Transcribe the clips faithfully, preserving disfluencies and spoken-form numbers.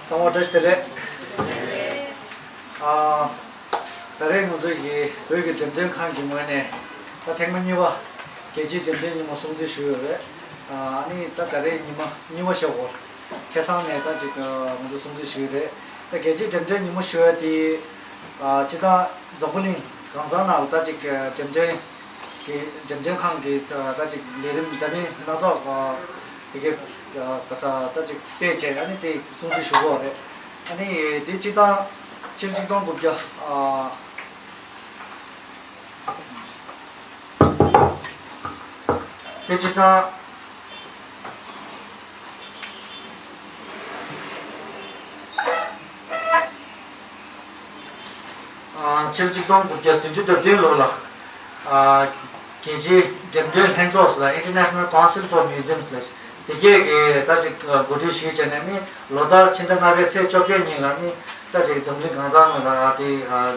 གསང་བ་བཀྲ་ཤིས་བདེ་ལེགས། ཨ། ད་རེས་ང་ཚོ་ཡི་བོད་ཀྱི་འགྲེམས་སྟོན་ཁང་གི་ངོས་ནས་ད་ཐེངས་མ་གཉིས་པ་རྒྱལ་སྤྱིའི་འགྲེམས་སྟོན་ཉིན་མོ་སྲུང་བརྩི་ཞུ་ཡོད་རེད། ཨ་ནི་ད་ད་རེས་ཉི་མ་གཉིས་པ་ཤག་གོ། ཁ་སང་ནས་ད་ཅིག་ང་ཚོ་སྲུང་བརྩི་ཞུ་ཡི་རེད། ད་རྒྱལ་སྤྱིའི་འགྲེམས་སྟོན་ཉིན་མོ་ཞུ་ཡ་དེ། ཨ། སྤྱིར་བཏང་འཛམ་བུ་གླིང་གང་ས་ནང་ལ་ད་ཅིག་འགྲེམས་སྟོན་གྱི་འགྲེམས་སྟོན་ཁང་གི་ད་ཅིག་ལས་རིམ་འདྲ་མིན་སྣ་ཚོགས་ཨ་དེ་གའི་ག་ས་ད་ཅིག་སྤེལ་བྱས། ཨ་ནི་དེ་སྲུང་བརྩི་ཞུ་དགོས་རེད། ཨ་ནི་དེ་སྤྱིར་བཏང་ཕྱི་ལོ་ཆིག་སྟོང་དགུ་བརྒྱ་ཨ་དེ་སྤྱིར་བཏང་ཕྱི་ལོ་ཆིག་སྟོང་དགུ་བརྒྱ་བདུན་ཅུ་དོན་བདུན་ལོ་ལ། ཨ། རྒྱལ་སྤྱིའི་འགྲེམས་སྟོན་ལྷན་ཚོགས་ལ། International Council for Museums ལ། དེ་གས་ཀྱིས་ད་ཅིག་གོ་སྒྲིག་ཞུས་བྱས་ནས་ནི་ལོ་ལྟར་ཕྱི་ཟླ་ལྔ་པའི་ཚེས་བཅོ་བརྒྱད་ཉིན་ལ་ནི་ད་ཅིག་འཛམ་གླིང་གང་ས་ནང་ལ་དེ་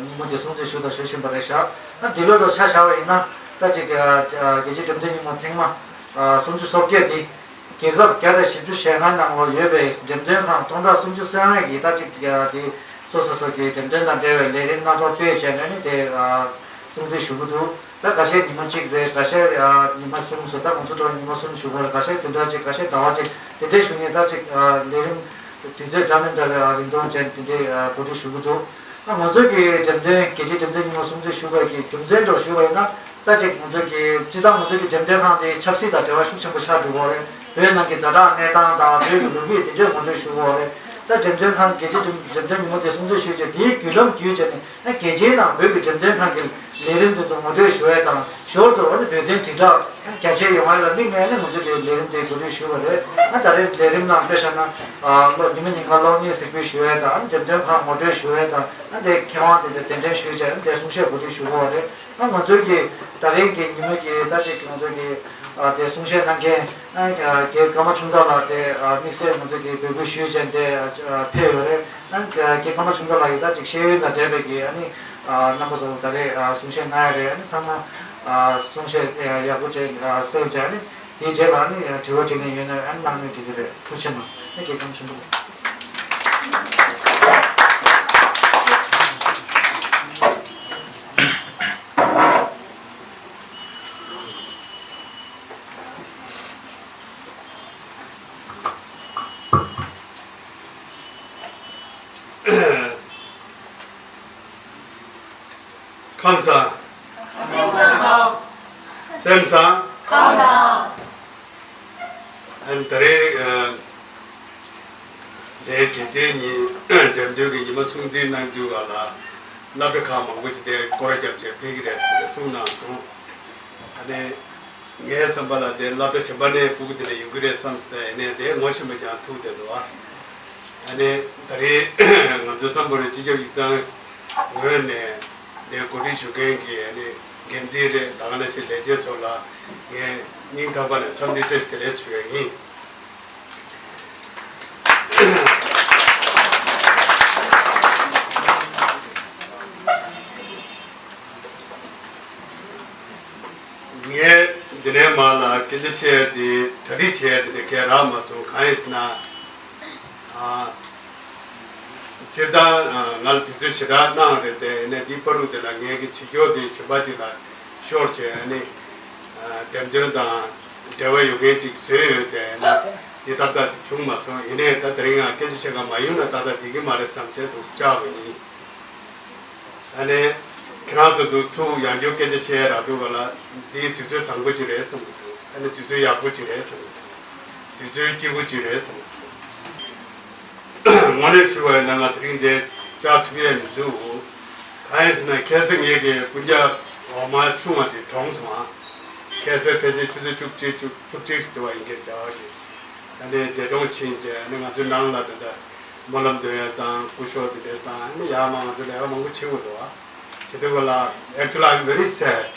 ཉིན་མོ་དེ་སྲུང་བརྩི་ཞུ་དང་ཞུ་བཞིན་པ་རེད་ཤག་ཨ། འདི་ལོ་དང་ཆ་བཞག་པ་ཡིན་ན་ད་ཅིག་རྒྱལ་སྤྱིའི་འགྲེམས་སྟོན་ཉིན་མོ་ཐེངས་མ་སུམ་ཅུ་སོ་བརྒྱད་དེ། རྒྱལ་ཁབ་བརྒྱ་དང་བཞི་བཅུ་ཞེ་ལྔ་ནང་ལོགས་ཡོད་པའི་འགྲེམས་སྟོན་ཁང་སྟོང་ཕྲག་སུམ་ཅུ་སོ་ལྔ་གིས་ད་ཅིག་དེ་སོ་སོ་སོ་གི་འགྲེམས་སྟོན་དང་འབྲེལ་བའི་ལས་རིམ་སྣ་ཚོགས་སྤེལ་བྱས་ནས་ནི་དེ་སྲུང་བརྩི་ཞུ་གི་འདུག་ད་ཁ་ཤས་ཉི་མ་གཅིག་རེད། ཁ་ཤས་ཉི་མ་གསུམ་སོ། ད་ང་ཚོ་འགྲོ་ཉི་མ་གསུམ་ཞུ་དགོས་རེད། ཁ་ཤས་བདུན་ཕྲག་གཅིག་ཁ་ཤས་ཟླ་བ་གཅིག་དེ་འདྲའི་ཞུ་མཁན་ད་ཅིག་ལས་རིམ་དུས་ཚོད་འདྲ་མི་འདྲ་རིང་ཐུང་ཅན་དེ་འདྲའི་གོ་སྒྲིག་ཞུ་གི་འདུག་ང་ཚོ་གི་འགྲེམས་སྟོན་རྒྱལ་སྤྱིའི་འགྲེམས་སྟོན་ཉིན་མོ་སྲུང་བརྩི་ཞུ་དགོས་ཀྱི་རྒྱུ་མཚན་འདྲ་ཞུ་བ་ཡིན་ན། ད་ཅིག་ང་ཚོ་གི་སྤྱིར་བཏང་ང་ཚོ་གི་འགྲེམས་སྟོན་ཁང་དེ་ཆབ་སྲིད་དང་འབྲེལ་བ་ཤུགས་ཆེན་པོ་ཆགས་འགྲོ་གི་ཡོད་རེད། བོད་ནང་གི་ཛ་དྲག་གནས་སྟངས་དང་བོད་ཀྱི་ལོ་རྒྱུས་དེ་འདྲ་ངོ་སྤྲོད་ཞུ་གི་ཡོད་རེད། ད་འགྲེམས་སྟོན་ཁང་རྒྱལ་སྤྱིའི་འགྲེམས་སྟོན་ཉིན་མོ་དེ་སྲུང་བརྩི་ཞུས་བྱས་དེའི་བརྒྱུད་ལམ་བརྒྱུད་བྱས་ནས་ཨ་རྒྱལ་སྤྱིའི་ནང་བོད་ཀྱི་འགྲེམས་སྟོན་ཁང་གི་ལས་རིམ་དེ་ཚོ་ངོ་སྤྲོད་ཞུ་ཡས་དང་ཞོར་དུ་ཨ་ནི་བོད་དོན་དྲིལ་བསྒྲགས་རྒྱ་ཆེ་ཡོང་ཡས་ལ་དམིགས་ནས་ཨ་ནི་ང་ཚོ་གི་ལས་རིམ་དེ་གོ་སྒྲིག་ཞུས་པ་རེད། ཨ་ད་རེས་ལས་རིམ་ནང་དཔེ་བཞག་ན་ཨ་ལོ་ཉི་མ་ཉིན་གང་གློག་བརྙན་གཟིགས་འབུལ་ཞུ་ཡས་དང་ཨ་ནི་འགྲེམས་སྟོན་ཁང་ངོ་སྤྲོད་ཞུ་ཡས་དང་ཨ་འདི་མཁས་དབང་དེ་འདྲ་གདན་འདྲེན་ཞུས་བྱས་ཨ་ནི་འདི་གསུང་བཤད་གོ་སྒྲིག་ཞུ་དགོས་པ་རེད། ཨ་ང་ཚོའི་གི་ད་རིང་གི་ཉིན་མོ་གི་ད་ཅིག་ང་ཚོའི་གི་ཨ་དེ་གསུང་བཤད་གནང་མཁན་ཨ་རྒན་ཀརྨ་ཆུང་བདག་ལགས་དེ་ཨ་དམིགས་བསལ་ང་ཚོའི་གི་འབོད་སྐུལ་ཞུས་བྱས་དེ་ཨ་ཕེབས་ཡོད་རེད། ཨ་རྒན་ཀརྨ་ཆུང་བདག་ལགས་ཀྱིས་ད་ཅིག་ཤེས་ཡོན་དང་འབྲེལ་བའི་གི་ཨ་ནི་ཨ་རྣམ་པ་ཚོ་ད་རེས་ཨ་གསུང་བཤད་གནང་ཡ་རེད། ཨ་ནི་ཚང་མ་ཨ་གསུང་བཤད་ཡག་པོ་བྱས་ཨ་གསན་བྱས་ཨ་ནི་དེའི་རྗེས་ལ་ཨ་ནི་དྲི་བ་དྲིས་ལན་ཡོད་ན་ཨ་ནི་གནང་ནས་འགྲིག་གི་རེད། ཐུགས་རྗེ་གནང་། ཨ་རྒན་ཀརྨ་ཆུང་བདག་ལགས། ཁམས་བཟང་། སེམས་བཟང་། ཁམས་བཟང་། ཨ་ནི་ད་རེས་ཨ་དེའི་རྒྱལ་སྤྱིའི་ཉིན་འགྲེམས་སྟོན་གྱི་ཉི་མ་སྲུང་བརྩི་གནང་རྒྱུ་བ་ལ་སློབ་གྲྭ་ཁག་མང་པོ་ཅིག་དེ་སྐོར་ར་བརྒྱབ་བྱས་ཕེབས་ཀྱི་རེད་ཟེར་ནས་གསུངས་གནང་སོང་། ཨ་ནི་ངའི་བསམ་པ་ལ་དེ་སློབ་གྲྭ་གཞན་པ་ནས་ཕྲུ་གུ་དེ་འདྲ་ཡོང་གི་རེད་བསམ་སོང་། ད་ཡིན་ནའི་དེ་ངོ་ཤེས་པ་ཀྱང་ཐུག་བསྡད་འདུག་ཨ་ནི་ད་རེས་ང་ཚོ་སམ་བྷོ་ཊའི་སྤྱི་ཁྱབ་ཡིག་ཚང་ངོས་ནས་དེ་གོ་སྒྲིག་ཞུ་མཁན་གྱི་ཨ་ནི་འགན་འཛིན་རེད། ད་ག་ནང་བཞིན་ལས་བྱེད་ཚོ་ལ་ངས་སྙིང་ཐག་པ་ནས་འཚམས་འདྲི་བཀྲ་ཤིས་བདེ་ལེགས་ཞུ་ཡ་ཡིན། ངས་འདི་ནས་མར་ལ་སྐད་ཆ་བཤད་དེ་གྲ་སྒྲིག་བྱས་དེ་འདྲ་གས་རག་མ་སོང་། གང་ཡིན་ཟེར་ན། ཨ། སྤྱིར་བཏང་ཨ་ང་ལ་དུས་ཚོད་ཞེ་དྲག་གནང་རེད་དེ། ཡིན་ནའི་འདིའི་བར་དུ་དེ་ལ་ངས་ཀྱི་བྱེད་སྐྱོར་དེ་བྱེད་པ་ཅིག་ལ་ཤོར་བྱས་ཨ་ནི་ཨ་འགྲེམས་སྟོན་དང་འབྲེལ་བ་ཡོད་མཁན་ཅིག་བཟོས་ཡོད་དེ། ཡིན་ན་འདི་ཏག་ཏག་ཅིག་བྱུང་མ་སོང་། ཡིན་ནའི་ད་དེ་རིང་ཡང་སྐད་ཆ་བཤད་ག་མ་ཡོང་ན་ཏག་ཏག་བསྡད་ཀྱི་མ་རེད་བསམ་སྟེ་འདུག་བཅར་བ་ཡིན། ཨ་ནི་ཁྱེད་རང་ཚོ་འདུག་ཐུག་ཡང་བསྐྱར་སྐད་ཆ་བཤད་རག་འདུག་ག་ལ། འདི་དུས་ཚོད་བཟང་པོ་ཅིག་རེད་བསམ་གྱི་འདུག་ཨ་ནི་དུས་ཚོད་ཡག་པོ་ཅིག་རེད་བསམ་གྱི་འདུག་དུས་ཚོད་སྐྱིད་པོ་ཅིག་རེད་བསམ་གྱི་འདུག་དངོས་གནས་ཞུ་བ་ཡིན་ན་ང་དེ་རིང་འདིར་བཅར་ཐུབ་ཡས་མི་འདུག་གང་ཡིན་ཟེར་ན་ཁ་སང་ངེད་ཀྱི་སྤུན་ཀྱག་འོག་མ་ཆུང་བ་དེ་གྲོངས་སོང་ཨ། ཁ་སང་ཕལ་ཆེར་ཆུ་ཚོད་བཅུ་གཅིག་བཅུ་བཅུ་གཅིག་ཙམ་དུ་བ་ཡིན་གྱི་འདུག་ཨ་ནི་འདས་གྲོངས་ཕྱིན་རྗེས་ཨ་ནི་ང་ཚོའི་ནང་ལ་ད་ལྟ་སྨོན་ལམ་འདོན་ཡ་དང་སྐུ་ཞབས་དེ་འདྲ་དང་ཨ་ནི་ཡར་མར་ང་ཚོ་ལས་ཀ་མང་པོ་བྱེད་དགོས་འདུག་ཨ། བྱེད་དུས་སྐབས་ལ། Actually, I'm very sad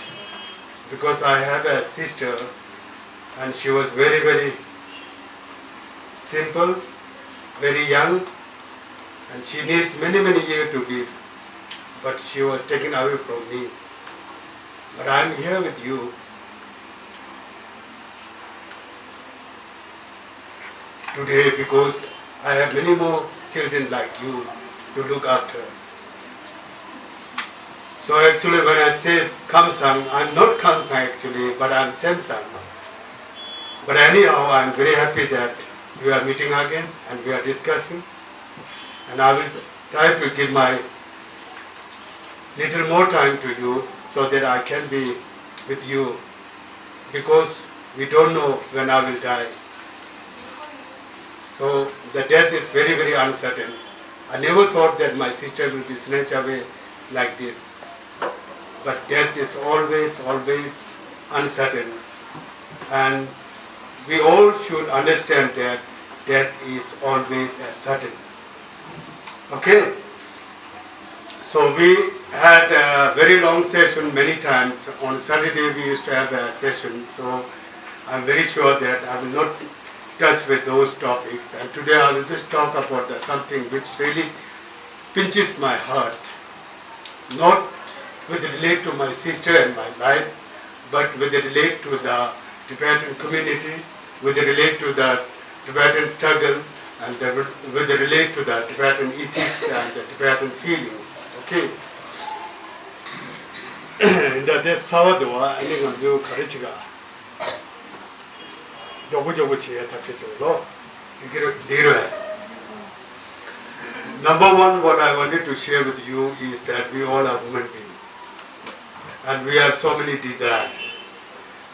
because I have a sister and she was very, very simple, very young, and she needs many, many years to live, but she was taken away from me. But I'm here with you today because I have many more children like you to look after. So actually, when I say Kamsang, I'm not Kamsang actually, but I'm Samsang. But anyhow, I'm very happy that we are meeting again and we are discussing. And I will try to give my little more time to you so that I can be with you, because we don't know when I will die. So the death is very, very uncertain. I never thought that my sister will be snatched away like this. But death is always, always uncertain. And we all should understand that death is always as certain. Okay? So we had a very long session many times. On Saturday we used to have a session. So I'm very sure that I will not touch with those topics. And today I will just talk about the something which really pinches my heart. Not with relate to my sister and my life, but with relate to the Tibetan community, with relate to the Tibetan struggle, and the, with relate to the Tibetan ethics and the Tibetan feelings. Okay. འདི་ཚར་བ་འདུག་བ། ཨ་ནི་ང་ཚོ་ག་རེ་བྱེད་ག་མགྱོགས་པོ་མགྱོགས་པོ་བྱེད་ཡ་ཐབས་ཤེས་བྱེད་ལོ། ཡི་གེ་རེ་འདི་རེད། Number one, what I wanted to share with you is that we all are human beings. And we have so many desires.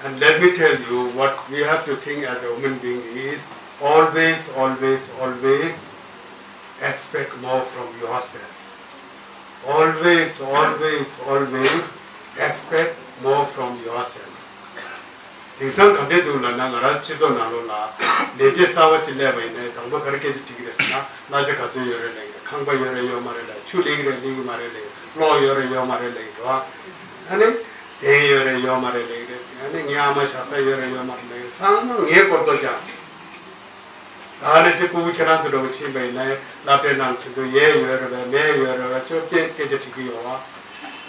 And let me tell you, what we have to think as a human being is always, always, always expect more from yourself. Always, always, always expect more from yourself. དེང་སང་ག་འདྲས་འདུག་ལབ་ན། ང་རང་སྤྱི་ཚོགས་ནང་ལོགས་ལ་ལས་བྱེད་གསར་པ་ཅིག་སླེབས་པ་ཡིན་ན། དང་པོ་ག་རེ་སྐད་ཆ་དྲིས་ཀྱི་རེད་ཟེར་ན། གླ་ཆ་ག་ཚོད་ཡོད་རེད་ལབ་ཀྱི་རེད། ཁང་པ་ཡོད་རེད་ཡོད་མ་རེད་ལབ། ཆུ་ལེགས་རེད་ལེགས་ཀྱི་མ་རེད་ལབ། གློག་ཡོད་རེད་ཡོད་མ་རེད་ལབ་ཀྱི་རེད་བ། ཨ་ནི་གདན་ཡོད་རེད་ཡོད་མ་རེད་ལབ་ཀྱི་རེད། ཨ་ནི་ངའི་ཨ་མ་བཞག་ས་ཡོད་རེད་ཡོད་མ་རེད་ལབ་ཀྱི་རེད། ཚང་མ་ངའི་སྐོར་ཐོག་ཀྱང་། ད་ནི་ཚེ་སྤུ་གུ་ཁྱེད་རང་ཚོ་འདྲ་བོ་ཕྱིན་པ་ཡིན་ན། སློབ་གྲྭའི་ནང་ཚུད་དུས་ཡས་ཡོད་རེད་པས། མས་ཡོད་རེད་པས། ཅོ་སྐད་སྐད་ཆ་དྲི་གི་ཡོད་བ།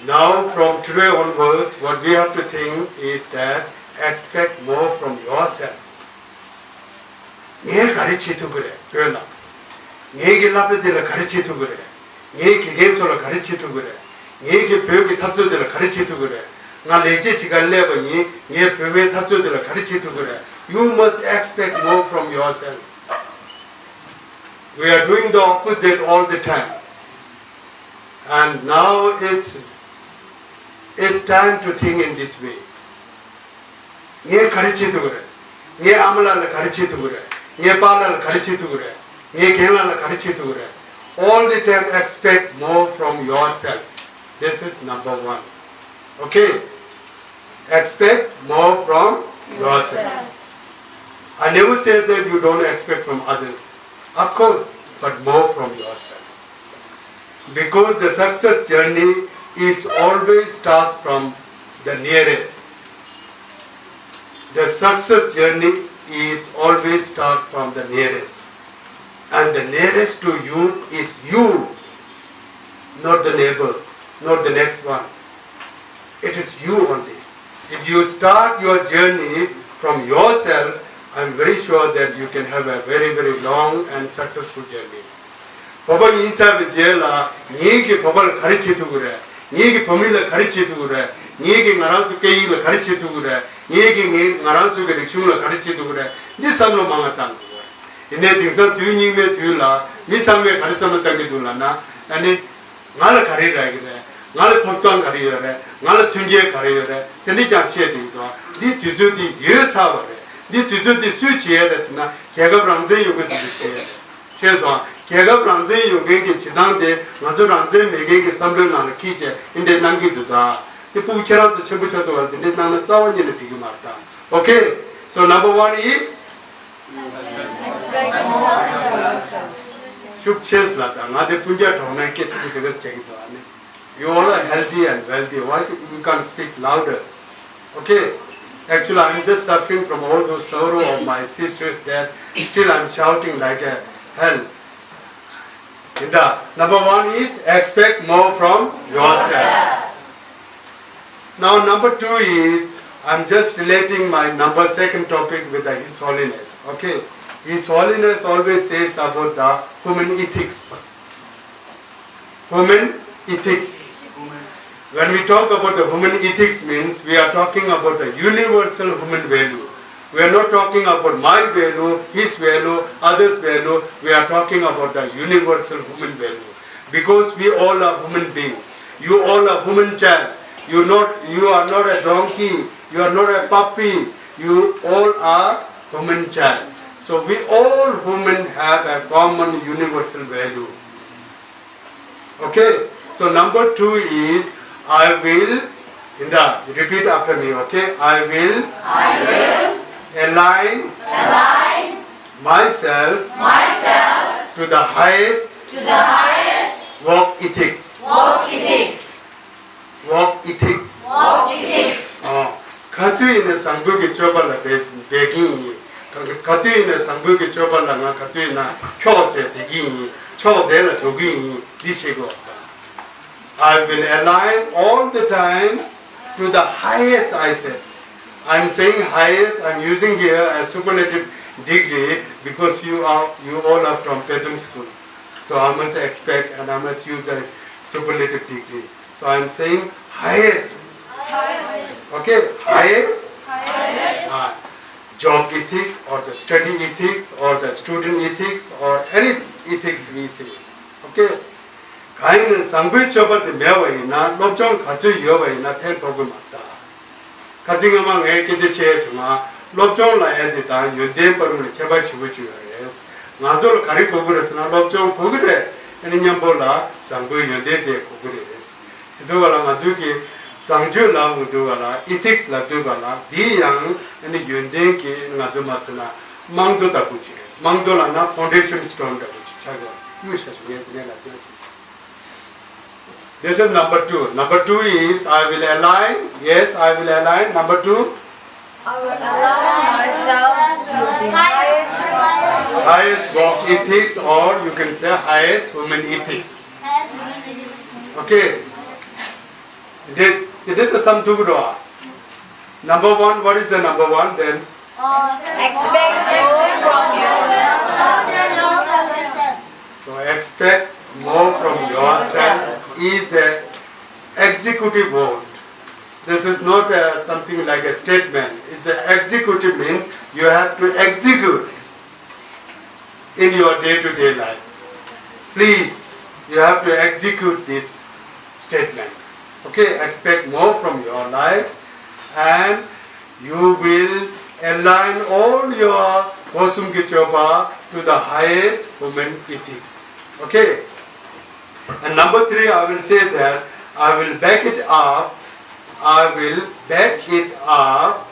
Now from today onwards, what we have to think is that expect more from yourself. ངས་ག་རེ་བྱེད་ཐུབ་ཀྱི་རེད་བོད་ལ། ངས་ཀྱི་སློབ་གྲྭ་འདི་ལ་ག་རེ་བྱེད་ཐུབ་ཀྱི་རེད། ངས་དགེ་རྒན་ཚོ་ལ་ག་རེ་བྱེད་ཐུབ་ཀྱི་རེད། ངས་ཀྱི་བོད་ཀྱི་འཐབ་རྩོད་འདི་ལ་ག་རེ་བྱེད་ཐུབ་ཀྱི་རེད། ང་ལས་བྱེད་ཅིག་ག་སླེབས་པ་ཡིན། ངས་བོད་པའི་འཐབ་རྩོད་འདི་ལ་ག་རེ་བྱེད་ཐུབ་ཀྱི་རེད། You must expect more from yourself. We are doing the opposite all the time. And now it's, it's time to think in this way. ངས་ག་རེ་བྱེད་ཐུབ་ཀྱི་རེད། ངའི་ཨ་མ་ལགས་ལ་ག་རེ་བྱེད་ཐུབ་ཀྱི་རེད། ངའི་པཱ་ལགས་ལ་ག་རེ་བྱེད་ཐུབ་ཀྱི་རེད། ངའི་རྒན་ལགས་ལ་ག་རེ་བྱེད་ཐུབ་ཀྱི་རེད། All the time expect more from yourself. This is number one. Okay? Expect more from yourself. I never say that you don't expect from others. Of course, but more from yourself. Because the success journey is always starts from the nearest. The success journey is always start from the nearest. And the nearest to you is you, not the neighbor, not the next one. It is you only. If you start your journey from yourself, I'm very sure that you can have a very, very long and successful journey. བོད་པ་ཡིན་ཚར་བའི་རྗེས་ལ་ངེད་ཀྱི་བོད་པ་ལ་ག་རེ་བྱེད་ཐུབ་ཀྱི་རེད། ངེད་ཀྱི་བོད་མི་ལ་ག་རེ་བྱེད་ཐུབ་ཀྱི་རེད། ངེད་ཀྱི་ང་རང་ཚོ་སྐད་ཡིག་ལ་ག་རེ་བྱེད་ཐུབ་ཀྱི་རེད། ངེད་ཀྱི་ངེད་ང་རང་ཚོ་གི་རིག་གཞུང་ལ་ག་རེ་བྱེད་ཐུབ་ཀྱི་རེད། འདི་བསམ་བློ་མང་ང་བཏང་དགོས་རེད། ཡིན་ནའི་དེང་སང་དུས་སྙིགས་མའི་དུས་ལ་མི་ཚང་མས་ག་རེ་བསམ་བློ་བཏང་གི་འདུག་ལབ་ན། ཨ་ནི། ང་ལ་ག་རེ་རག་གི་རེད། ང་ལ་ཐོབ་ཐང་ག་རེ་ཡོད་རེད། ང་ལ་མཐུན་རྐྱེན་ག་རེ་ཡོད་རེད། དེ་འདྲ་ཀྱང་བཤད་བསྡད་ཀྱི་འདུག་འདི་དུས་ཚོད་འདི་ཡོལ་ཚར་བ་རེད། འདི་དུས་ཚོད་འདི་སུས་བྱེད་ཡས་རེད་ཟེར་ན། རྒྱལ་ཁབ་རང་བཙན་ཡོད་མཁན་དེ་ཚོས་བྱེད་ཡས་རེད། ཤེས་སོང་། རྒྱལ་ཁབ་རང་བཙན་ཡོད་མཁན་གྱི་བྱེད་སྟངས་དེ་ང་ཚོ་རང་བཙན་མེད་མཁན་གྱི་བསམ་བློའི་ནང་ལ་འཁྱེར་བྱས་འདི་འདྲས་གནང་གི་འདུག་ད་དེ་སྤུ་གུ་ཁྱེད་རང་ཚོ་ཆེན་པོ་ཆགས་ཐུབ་པ་ལ་འདི་འདྲས་གནང་ན་རྩ་བ་ཉིད་ནས་འགྲིག་གི་མ་རེད་ད། Okay, so number one is ཤུགས་ཆེ་ལ་དང་ང་དེ་སྤུན་ཀྱག་གྲོགས་ནས་སྐད་ཆ་དེ་ག་ཟེར་གྱི་འདུག་ཨ་ནི། You all are healthy and wealthy. Why you can't speak louder? Okay? Actually, I'm just suffering from all those sorrow of my sister's death. Still, I'm shouting like a hell. And the number one is expect more from yourself. Now, number two is, I'm just relating my number second topic with the His Holiness. Okay? His Holiness always says about the human ethics. Human ethics. When we talk about the human ethics means we are talking about the universal human value. We are not talking about my value, his value, others' value. We are talking about the universal human value. Because we all are human beings. You all are human child. You not, you are not a donkey. You are not a puppy. You all are human child. So we all human have a common universal value. Okay, so number two is, I will, Inda, repeat after me, okay? I will, I will align, align myself, myself to the highest, to the highest work ethic. Work ethic. Work ethics. Work ethics. ཨོ། ག་དུས་ཡིན་ན་བཟང་པོའི་གི་སྤྱོད་པ་ལ་འབད་འབད་ཀྱིན་ཡིན། ག་ག་དུས་ཡིན་ན་བཟང་པོའི་གི་སྤྱོད་པ་ལ་ང་ག་དུས་ཡིན་ན་ཁྱོག་བྱས་བསྡད་ཀྱིན་ཡིན། ཕྱོགས་དེ་ལ་འགྲོ་གི་ཡིན། འདི་ཤེས་དགོས། I will align all the time to the highest, I said. I'm saying highest, I'm using here a superlative degree because you are, you all are from Pechung school. So I must expect and I must use the superlative degree. So I am saying highest. Highest. Okay, highest. Highest. Ah, job ethic or the study ethics or the student ethics or any ethics we say. Okay. གང་ཡིན་ན་བཟང་པོའི་སྤྱོད་པ་དེ་མེད་པ་ཡིན་ན་སློབ་སྦྱོང་ག་ཚོད་ཡོད་པ་ཡིན་ན་ཕན་ཐོགས་ཀྱི་མ་རེད། ཁ་ཅིག་སྔ་མ་ངས་སྐད་ཆ་བཤད་བྱུང་ང་། སློབ་སྦྱོང་ལབ་ཡ་དེ་དང་ཡོན་ཏན་བར་ལ་ཁྱད་པར་ཞེ་པོ་ཅིག་ཡོད་རེད། ང་ཚོ་ལ་ག་རེ་དགོས་ཀྱི་རེད་ཟེར་ན་སློབ་སྦྱོང་དགོས་ཀྱི་རེད། ཨ་ནི་མཉམ་པོ་ལ་བཟང་པོའི་ཡོན་ཏན་དེ་དགོས་ཀྱི་རེད། ཟེར་དུས་བ་ལ་ང་ཚོའི་གི་བཟང་སྤྱོད་ལབ་དུས་བ་ལ་ཨི་ཐིག་སི་ལབ་དུས་བ་ལ་འདི་ཡང་ཨ་ནི་ཡོན་ཏན་གྱི་ང་ཚོ་མ་ཟེར་ན་རྨང་རྡོ་ལྟ་བུ་ཅིག་རེད། རྨང་རྡོ་ལབ་ན་ཕའུན་ཌེ་ཤན་སི་ཊོན་ལྟ་བུ་ཅིག་ཆགས་ཡོད། ཡོད་ཤ་ཞུ་ངས་དེ་ནས་ལབ་ཀྱང་ཅིག This is number two. Number two is, I will align. Yes, I will align. Number two. I will align myself to the highest, highest work ethics, or you can say highest human ethics. Okay. Did, did it some two? Number one, what is the number one then? Expect more from yourself. So expect more from yourself is a executive word. This is not a, something like a statement. It's a executive means you have to execute in your day-to-day life. Please, you have to execute this statement. Okay, expect more from your life and you will align all your Kosum Kichoba to the highest human ethics. Okay? And number three, I will say that I will back it up. I will back it up.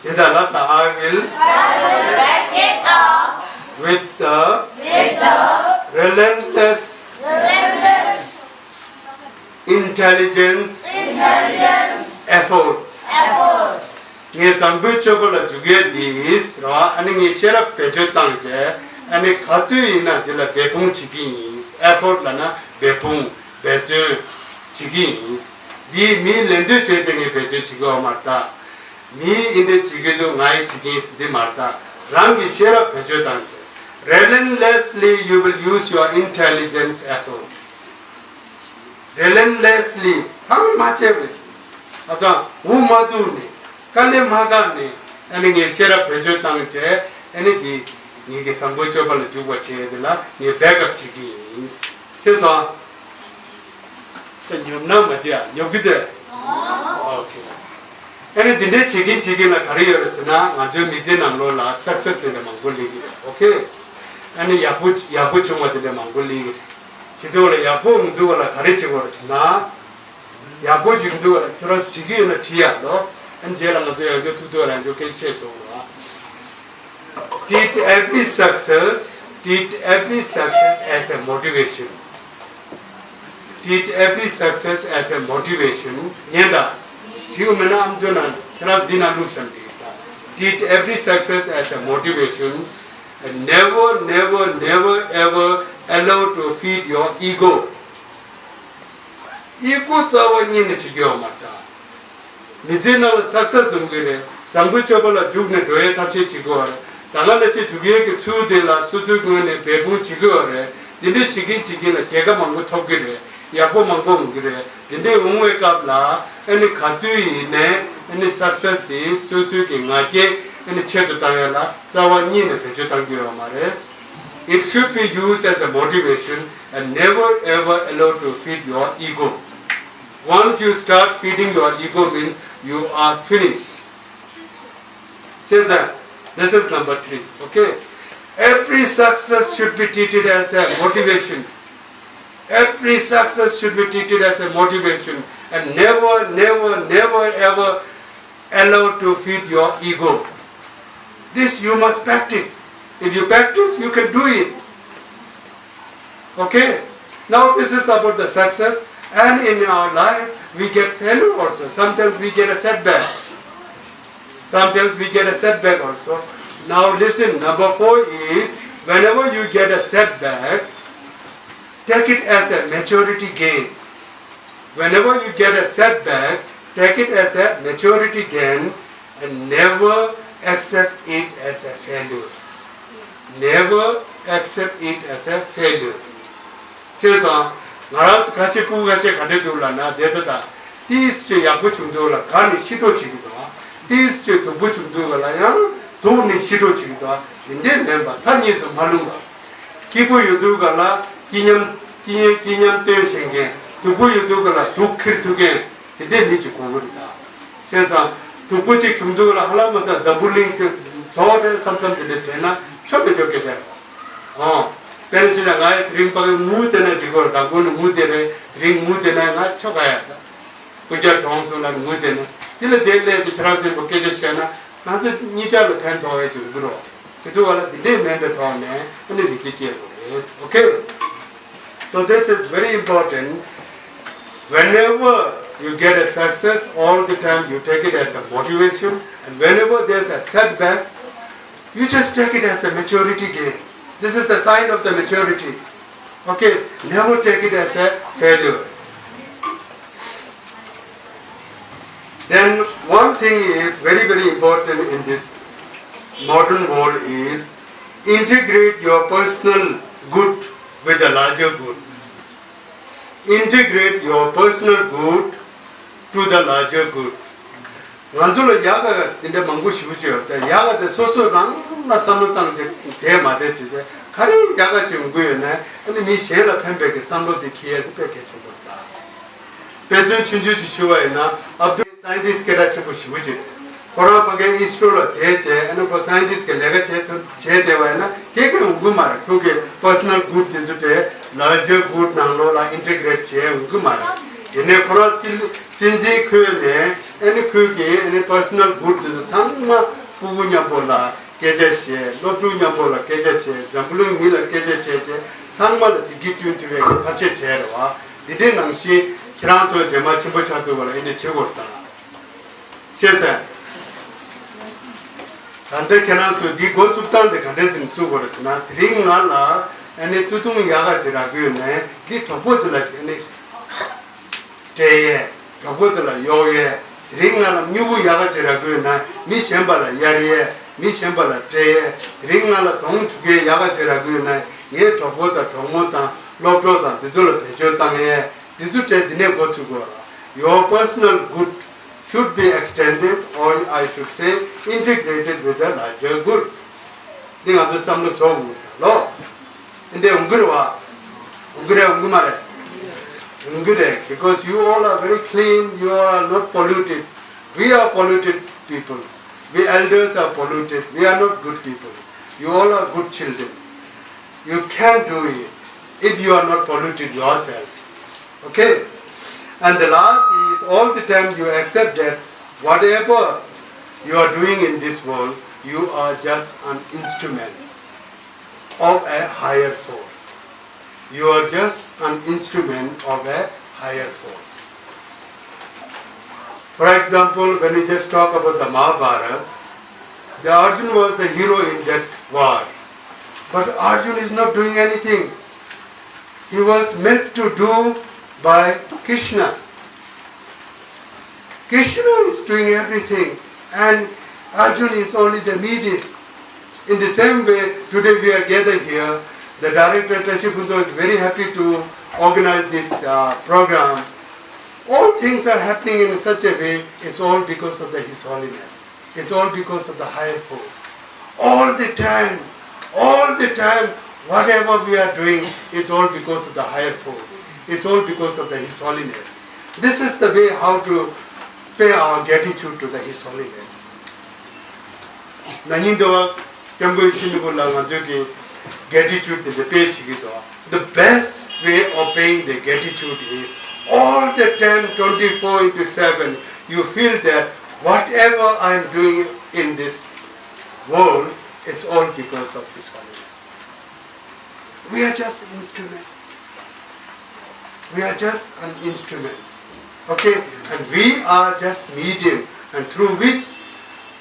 In the lata, I will I will back it up with the with the relentless relentless intelligence, intelligence, efforts. Efforts. ངས་བཟང་པོའི་སྤྱོད་པ་ལ་འཇུག་ཡས་འདི་ར་ཨ་ནི་ངས་ཤེས་རབ་བེད་སྤྱོད་བཏང་བྱས་ཨ་ནི་ག་དུས་ཡིན་ན་འདི་ལ་འབད་འབུངས་བྱེད་ཀྱི་ཡིན། ཨེ་ཕོར་ལབ་ན་འབད་འབུངས་འབད་བརྩོན་བྱེད་ཀྱི་ཡིན། འདི་མིའི་ལད་ཟློས་བྱས་བྱས་ངས་བེད་སྤྱོད་བྱེད་ཀྱི་ཡོད་མ་རེད་ད། མིའི་ཨིན་དེ་བྱེད་ཀྱི་འདུག་ངའི་བྱེད་ཀྱི་ཡིན་འདི་མ་རེད་ད། རང་གི་ཤེས་རབ་བེད་སྤྱོད་བཏང་བྱས། Relentlessly you will use your intelligence effort. Relentlessly ཐང་མ་བཅད་པའི་ཨ་ཙང་འུ་མ་བཏུལ་ནས་དཀའ་ལས་མ་བཀག་ནས་ཨ་ནི་ངས་ཤེས་རབ་བེད་སྤྱོད་བཏང་བྱས་ཨ་ནི་འདི་ངེད་ཀྱི་བཟང་པོའི་སྤྱོད་པ་ལ་འཇུག་པ་བྱས་དེ་ལ་ངས་back up བྱེད་ཀྱི་ཡིན། ཤེས་སོང་། ད་ཉོབ་ན་མ་བྱེད་ཨ། ཉོབ་ཀྱི་འདུག་ཨོ་ཁེ། ཨ་ནི་འདི་འདྲའི་བྱེད་ཀྱིན་བྱེད་ཀྱིན་ལ་ག་རེ་ཡོད་རེད་ཟེར་ན་ང་ཚོའི་མི་ཚེའི་ནང་ལོགས་ལ་སག་སེ་སི་དེ་འདྲ་མང་པོ་སླེབས་ཀྱི་རེད། ཨོ་ཁེ། ཨ་ནི་ཡག་པོ་ཡག་པོ་བྱུང་བ་དེ་འདྲ་མང་པོ་སླེབས་ཀྱི་རེད། བྱེད་དུས་ལ་ཡག་པོ་མི་འདུག་བ་ལ་ག་རེ་བྱེད་དགོས་རེད་ཟེར་ན། ཡག་པོ་ཞིག་འདུག་བ་ལ་ཁྱོད་རང་ཚོ་བྲིས་ཀྱི་ཡོད་ན་བྲིས་ཡག་ལོ། ཨ་ནི་རྗེས་ལ་ང་ཚོ་ཡང་བསྐྱར་ཐུག་དུས་ལ་ཡང་བསྐྱར་སྐད་ཆ་བཤད་ཆོག་རེད་བ། Treat every success, treat every success as a motivation. Treat every success as a motivation. ཉན་ད། བྲིས་ཡོད་མེད་ན་ཨམ་ཅོག་ནང་ཁྱེད་རང་འདི་ནང་བླུགས་བཞག་འདི་ཡོད་ད། Treat every success as a motivation and never, never, never ever allow to feed your ego. ཨི་གོ་རྩ་བ་ཉིད་ནས་བྱེད་རྒྱུ་ཡོད་མ་རེད་ད། མི་ཚེའི་ནང་ལ་སག་སེ་སི་བཟུང་གི་རེད། བཟང་པོའི་སྤྱོད་པ་ལ་འཇུག་ནས་འགྲོ་ཡའི་ཐབས་ཤེས་བྱེད་དགོས་རེད། ད་ག་ནང་བཞིན་འཇུག་ཡས་ཀྱི་ཚུལ་དེ་ལ་སོ་སོའི་ངོས་ནས་འབད་འབུངས་བྱེད་ཀྱི་ཡོད་རེད། དེ་འདྲས་བྱེད་ཀྱིན་བྱེད་ཀྱིན་ལ་རྒྱལ་ཁ་མང་པོ་ཐོབ་ཀྱི་རེད། ཡག་པོ་མང་པོ་འོང་གི་རེད། དེ་འདྲས་འོང་བའི་སྐབས་ལ་ཨ་ནི་ག་དུས་ཡིན་ནའི་ཨ་ནི་སག་སེ་སི་དེ་སོ་སོའི་གི་ང་རྒྱལ་ཨ་ནི་ཆེད་དུ་བཏང་ཡས་ལ་རྩ་བ་ཉིད་ནས་བེད་སྤྱོད་གཏང་རྒྱུ་ཡོད་མ་རེད། It should be used as a motivation and never ever allow to feed your ego. Once you start feeding your ego means you are finished. Chesa, this is number three. Okay? Every success should be treated as a motivation. Every success should be treated as a motivation and never, never, never ever allow to feed your ego. This you must practice. If you practice, you can do it. Okay? Now this is about the success. And in our life, we get failure also. Sometimes we get a setback. Sometimes we get a setback also. Now listen, number four is, whenever you get a setback, take it as a maturity gain. Whenever you get a setback, take it as a maturity gain and never accept it as a failure. Never accept it as a failure. བྱས་ཙང་ང་རང་ཚོ་ཁ་ཆེ་སྤུ་གུ་ཁ་ཤས་ག་འདྲ་འདུག་ལབ་ན་བསྡད་ད་ད། ཏིས་ཅིག་ཡག་པོ་བྱུང་འདུག་ལ་ག་ནས་ཤི་འགྲོ་བྱེད་ཀྱི་འདུག་ཏིས་ཅིག་སྡུག་པོ་བྱུང་འདུག་ལ་ཡང་སྡུག་ནས་ཤི་འགྲོ་བྱེད་ཀྱི་འདུག་དེ་འདྲས་མིན་པ་མཐའ་གཉིས་སུ་མ་ལྷུང་བ། སྐྱིད་པོ་ཡོད་དུས་ག་ལ་སྐྱིད་ཉམས་སྐྱིད་ཉམས་སྐྱིད་ཉམས་སྟོན་ཤེས་མཁན། སྡུག་པོ་ཡོད་དུས་ག་ལ་སྡུག་ཁྱེར་ཐུབ་མཁན། དེ་འདྲའི་མི་གཅིག་དགོས་ཀྱི་རེད་ད། བྱས་ཙང་སྡུག་པོ་གཅིག་བྱུང་དུས་ལ་ཧ་ལམ་མ་ས་འཛམ་བུ་གླིང་དེ་ཚོགས་རེད་བསམ་བསམ་དེ་འདྲ་དྲན་ན་ཆོ་མེད་ཆོ་སྐད་ཆ་རེད། ཨོ། དཔེར་ན་ཆ་ལ་ང་ཡི་དེ་རིང་ཕ་གི་ངུ་དེ་ན་འགྲིག་གོ་རེད། ད་དགོང་ནས་ངུ་དེ་རེད། དེ་རིང་ངུ་དེ་ན་ང་ཆོ་ག་ཡ་ད། སྤུན་ཀྱག་གྲོངས་སོང་ལ་ངུ་དེ་ན་དེ་ལ་དེ་སླད་ཀྱི་ཁྱེད་རང་ཚོས་པོ་སྐད་ཆ་བཤད་ན་ང་ཚོ་གཉིས་ཆ་ལ་ཕན་ཐོགས་ཡ་ཅིག་འགྱུར་རོགས། དེ་དུས་བ་ལ་དེ་འདྲས་མིན་པའི་ཐོག་ནས་ཨ་ནི་མི་ཚེ་སྐྱེལ་དགོས་རེད། ཨོ་ཁེ། So this is very important. Whenever you get a success, all the time you take it as a motivation, and whenever there's a setback, you just take it as a maturity gain. This is the sign of the maturity. Okay? Never take it as a failure. Then one thing is very, very important in this modern world is integrate your personal good with the larger good. Integrate your personal good to the larger good. ང་ཚོ་ལ་ཡག་ག་དེ་འདྲ་མང་པོ་ཞེ་པོ་ཅིག་ཡོད་དེ། ཡག་ག་དེ་སོ་སོ་རང་ལ་བསམ་བློ་བཏང་བྱས་བསྡད་མ་བསྡད་བྱས་ཏེ། ག་རེ་ཡག་ག་ཅིག་ཡོང་གི་ཡོད་ན་ཨ་ནི་མི་གཞན་ལ་ཕན་པའི་གི་བསམ་བློ་དེ་འཁྱེར་ཡ་དེ་དཔེ་གལ་ཆེན་པོ་རེད་ད། དཔེ་མཚོན་ཆུང་ཆུང་ཅིག་ཞུ་བ་ཡིན་ན། ཨབ་དུལ་སའེན་ཊིསི་སྐད་གྲགས་ཆེན་པོ་ཞེ་པོ་ཅིག་རེད། ཁོ་རང་ཕ་གིའི་ཨིས་རོ་ལ་བསྡད་བྱས་ཨ་ནི་ཁོ་སའེན་ཊིསི་གི་ལས་ཀ་བྱས་ཐུབ་བྱས་བསྡད་པ་ཡིན་ན་གང་གང་ཡོང་གི་མ་རེད། ཁོ་གི་པར་སོ་ནལ་གུཌ་དེ་ཚོ་དེ་ལར་ཇར་གུཌ་ནང་ལོགས་ལ་ཨིན་ཊི་གྷི་རེཊ་བྱས་ཡོང་གི་མ་རེད། དེ་ནས་ཁོ་རང་སྲིད་སྲིད་འཛིན་ཁུལ་ནས་ཨ་ནི་ཁོ་གི་ཨ་ནི་པར་སོ་ནལ་གུཌ་དེ་ཚོ་ཚང་མ་སྤུ་གུ་མཉམ་པོ་ལ་སྐད་ཆ་བཤད། སློབ་ཕྲུག་མཉམ་པོ་ལ་སྐད་ཆ་བཤད། འཛམ་བུ་གླིང་མི་ལ་སྐད་ཆ་བཤད་བྱས་ཚང་མ་ལ་བདེ་སྐྱིད་བསྐྲུན་ཐུབ་པའི་ཐབས་ཤེས་བྱས་རེད་བ། འདི་འདྲའི་ནང་བཞིན་ཁྱེད་རང་ཚོ་རྗེས་མ་ཆེན་པོ་ཆགས་ཐུབ་པ་ལ་འདི་འདྲ་བྱེད་དགོས་རེད་ད། ཤེས་ཚར། ད་ལྟ་ཁྱེད་རང་ཚོས་འདི་འགོ་བཙུགས་སྟངས་དེ་ག་འདྲས་ཟིན་བཙུགས་དགོས་རེད་ཟེར་ན། དེ་རིང་ང་ལ་ཨ་ནི་སྟོད་ཐུང་ཡག་ག་ཅིག་རག་གི་ཡོད་ནའི་འདི་གྲོགས་པོ་དེ་ལ་ཨ་ནི་སྤྲད་ཡས། གྲོགས་པོ་དེ་ལ་གཡོག་ཡས། དེ་རིང་ང་ལ་སྨྱུ་གུ་ཡག་ག་ཅིག་རག་གི་ཡོད་ན་མི་གཞན་པ་ལ་གཡར་ཡས། མི་གཞན་པ་ལ་སྤྲད་ཡས། དེ་རིང་ང་ལ་དོང་བྱུག་ཡས་ཡག་ག་ཅིག་རག་གི་ཡོད་ན་ངའི་གྲོགས་པོ་དང་གྲོགས་མོ་དང་སློབ་གྲོགས་དང་འདི་ཚོ་ལ་བེད་སྤྱོད་བཏང་ཡས། འདི་ཚོ་སྤྲད། འདི་ནས་འགོ་ཚུགས་དགོས་ར། Your personal good should be extended, or I should say, integrated with the larger good. འདི་ང་ཚོའི་བསམ་བློ་བཟོ་དགོས་ར་ལོ། འདི་འདྲ་ཡོང་གི་རེད་བ། ཡོང་གི་རེད། ཡོང་གི་མ་རེད། ཡོང་གི་རེད། Because you all are very clean, you are not polluted. We are polluted people. We elders are polluted. We are not good people. You all are good children. You can do it if you are not polluted yourself. Okay? And the last is, all the time you accept that whatever you are doing in this world, you are just an instrument of a higher force. You are just an instrument of a higher force. For example, when we just talk about the Mahabharata, the Arjun was the hero in that war. But Arjun is not doing anything. He was made to do by Krishna. Krishna is doing everything, and Arjun is only the medium. In the same way, today we are gathered here. The director Tashi Phuntsho is very happy to organize this uh, program. All things are happening in such a way, it's all because of the His Holiness. It's all because of the higher force. All the time, all the time, whatever we are doing, it's all because of the higher force. It's all because of the His Holiness. This is the way how to pay our gratitude to the His Holiness. ན་ནིང་འདི་བ་སྐྱབས་མགོན་ཡིད་བཞིན་ནོར་བུ་ལ་ང་ཚོས་ཀྱི་གྷེ་ཊི་ཊུཌ་འདི་འདྲ་པེ་བྱེད་ཀྱི་འདུག The best way of paying the gratitude is all the time, twenty-four into seven, you feel that whatever I am doing in this world, it's all because of His Holiness. We are just instrument. We are just an instrument. Okay? And we are just medium, and through which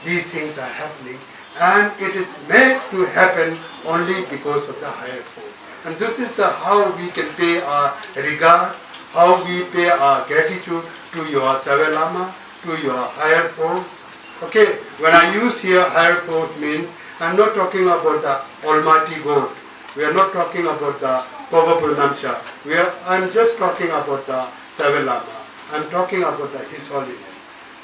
these things are happening. And it is made to happen only because of the higher force. And this is the how we can pay our regards, how we pay our gratitude to your Tsawe Lama, to your higher force. Okay, when I use here higher force means I'm not talking about the Almighty God. We are not talking about the Poba Purnamsha. We are, I'm just talking about the Tsawe Lama. I'm talking about the His Holiness.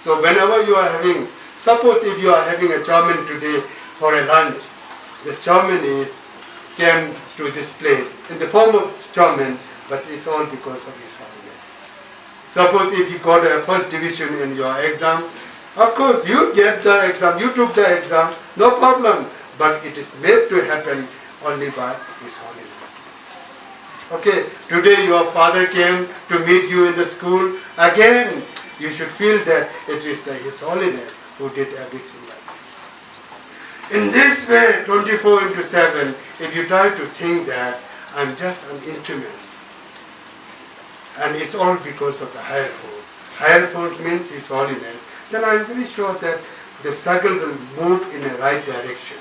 So whenever you are having, suppose if you are having a chow mein today for a lunch, this chow mein is came to this place in the form of chow mein, but it's all because of His Holiness. Suppose if you got a first division in your exam, of course you get the exam, you took the exam, no problem. But it is made to happen only by His Holiness. Okay, today your father came to meet you in the school. Again, you should feel that it is the, His Holiness who did everything like this. In this way, twenty-four into seven, if you try to think that I'm just an instrument, and it's all because of the higher force. Higher force means His Holiness. Then I'm very sure that the struggle will move in a right direction.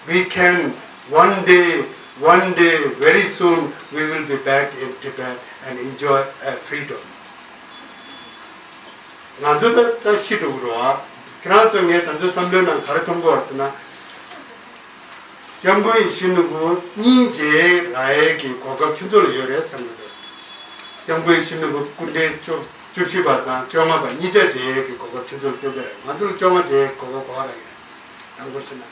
We can one day, one day, very soon, we will be back in Tibet and enjoy a freedom. ང་ཚོ་ད་ད་ཤི་འགྲོ་གི་རེད་བ། ཁྱེད་རང་ཚོ་ངས་ད་ཚོ་བསམ་བློའི་ནང་ག་རེ་མཐོང་གི་ཡོད་ཟེར་ན། སྐྱབས་མགོན་ཡིད་བཞིན་ནོར་བུ་གཉིས་མཇལ་རག་ཡས་ཀྱི་གོ་སྐབས་ཁྱོད་ཚོ་ལ་ཡོད་རེད་བསམ་གྱི་འདུག་སྐྱབས་མགོན་ཡིད་བཞིན་ནོར་བུ་སྐུ་ཕྲེང་བཅུ་བཅུ་བཞི་པ་དང་བཅོ་ལྔ་པ་གཉིས་ཆ་མཇལ་ཡས་ཀྱི་གོ་སྐབས་ཁྱོད་ཚོ་ལ་སྟེར་གྱི་རེད། ང་ཚོ་ལ་བཅོ་ལྔ་མཇལ་ཡས་གོ་སྐབས་ག་པར་རག་གི་རེད། ཡང་སྐོར་ཞུ་ན།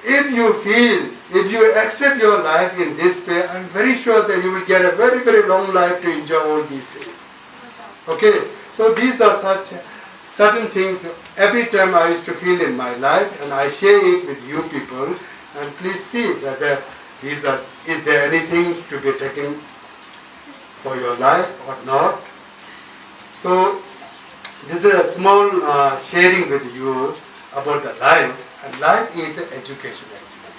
If you feel, if you accept your life in this way, I'm very sure that you will get a very, very long life to enjoy all these things. Okay, so these are such certain things every time I used to feel in my life, and I share it with you people, and please see whether these are, is there anything to be taken for your life or not. So, this is a small uh, sharing with you about the life, and life is an education actually.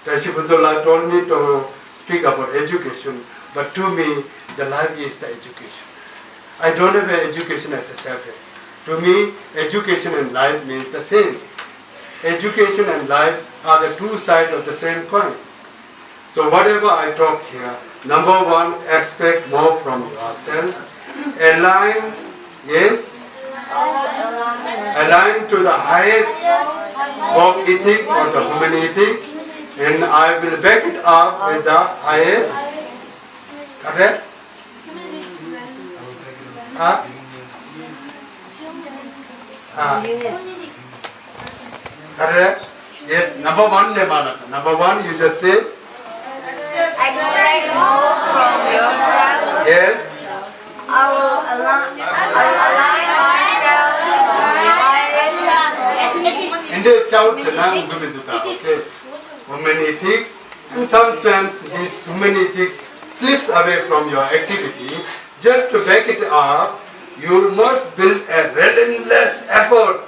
Tashi Phuntsho told me to speak about education, but to me, the life is the education. I don't have an education as a subject. To me, education and life means the same. Education and life are the two sides of the same coin. So whatever I talk here, number one, expect more from yourself. Align, yes, align to the highest of ethic or the human ethic, and I will back it up with the highest. Correct? Huh? Huh? Correct? Yes, number one, Lemana. Number one, you just say. Expect more from yourself. Yes. I will align, I will align myself to the highest. In this shout, okay? Human ethics. And sometimes this human ethics slips away from your activity. Just to back it up, you must build a relentless effort.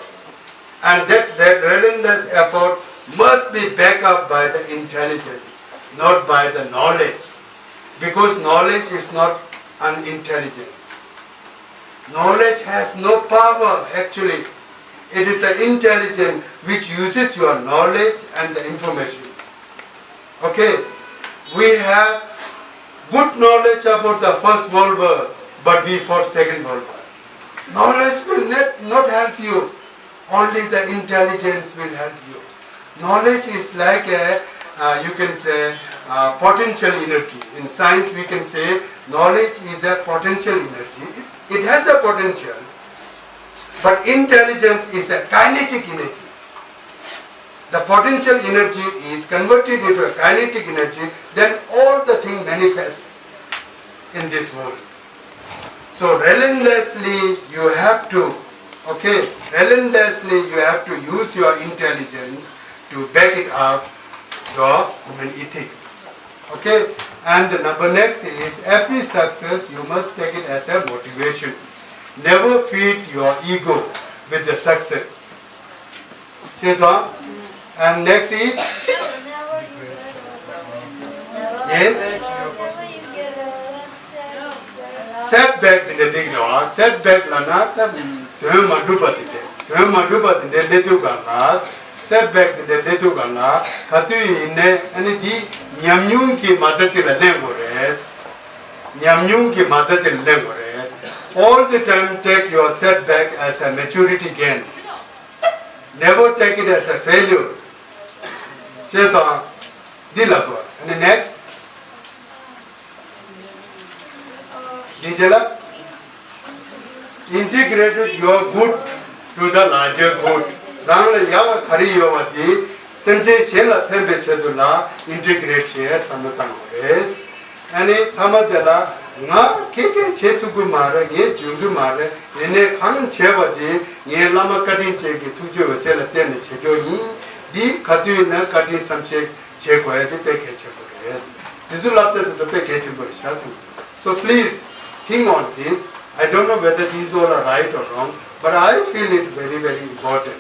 And that, that relentless effort must be backed up by the intelligence, not by the knowledge. Because knowledge is not an intelligence. Knowledge has no power actually. It is the intelligence which uses your knowledge and the information. Okay, we have good knowledge about the First World War, but we fought Second World War. Knowledge will not, not help you. Only the intelligence will help you. Knowledge is like a, uh, you can say, uh, potential energy. In science, we can say knowledge is a potential energy. It, it has a potential, but intelligence is a kinetic energy. The potential energy is converted into a kinetic energy, then all the thing manifests in this world. So relentlessly you have to, okay, relentlessly you have to use your intelligence to back it up your human ethics. Okay, and the number next is every success you must take it as a motivation. Never feed your ego with the success. ཤེས་སོང་། And next is, yes, setback དེ་འདྲ་སླེབས་ཀྱི་རེད་བ། Setback ལབ་ན་ད་དོན་མ་འགྲུབ་པ་དེ་འདྲ། དོན་མ་འགྲུབ་པ་དེ་འདྲ་སླེབས་དུས་སྒང་ལ། Setback དེ་འདྲ་སླེབས་དུས་སྒང་ལ་ག་དུས་ཡིན་ནའི་ཨ་ནི་འདི་ཉམས་མྱོང་གི་མ་རྩ་ཅིག་ལ་ལེན་དགོས་རེད། ཉམས་མྱོང་གི་མ་རྩ་ཅིག་ལ་ལེན་དགོས་རེད། All the time take your setback as a maturity gain. Never take it as a failure. ཤེས་སོང་། འདི་ལབ་དགོས། And next. འདི་རྗེས་ལ། Integrated your good to the larger good. རང་ལ་ཡག་པ་ག་རེ་ཡོད་པ་དེ་སེམས་ཅན་གཞན་ལ་ཕན་པའི་ཆེད་དུ་ལ་integrate བྱེད་བསམ་བློ་བཏང་དགོས་རེད། ཨ་ནི་མཐའ་མ་དེ་ལ་ང་ག་གེ་བྱེད་ཐུབ་ཀྱི་མ་རེད། ངས་འཇོན་གྱི་མ་རེད། ཡིན་ནའི་གང་བྱས་པ་དེ་ངའི་བླ་མ་བཀའ་དྲིན་ཅན་གྱི་ཐུགས་རྗེ་འོད་ཟེར་ལ་བརྟེན་ནས་བྱེད་རྒྱུ་ཡིན། འདི་ག་དུས་ཡིན་ན་བཀའ་དྲིན་བསམ་ཤེས་བྱེད་དགོས་ཡ་དེ་དཔེ་གལ་ཆེན་པོ་རེད། དེ་ཚོ་བསླབ་བྱ་དེ་ཚོ་དཔེ་གལ་ཆེན་པོ་རེད་ཤག་བསམ་གྱི། So please think on this. I don't know whether these all are right or wrong, but I feel it very, very important.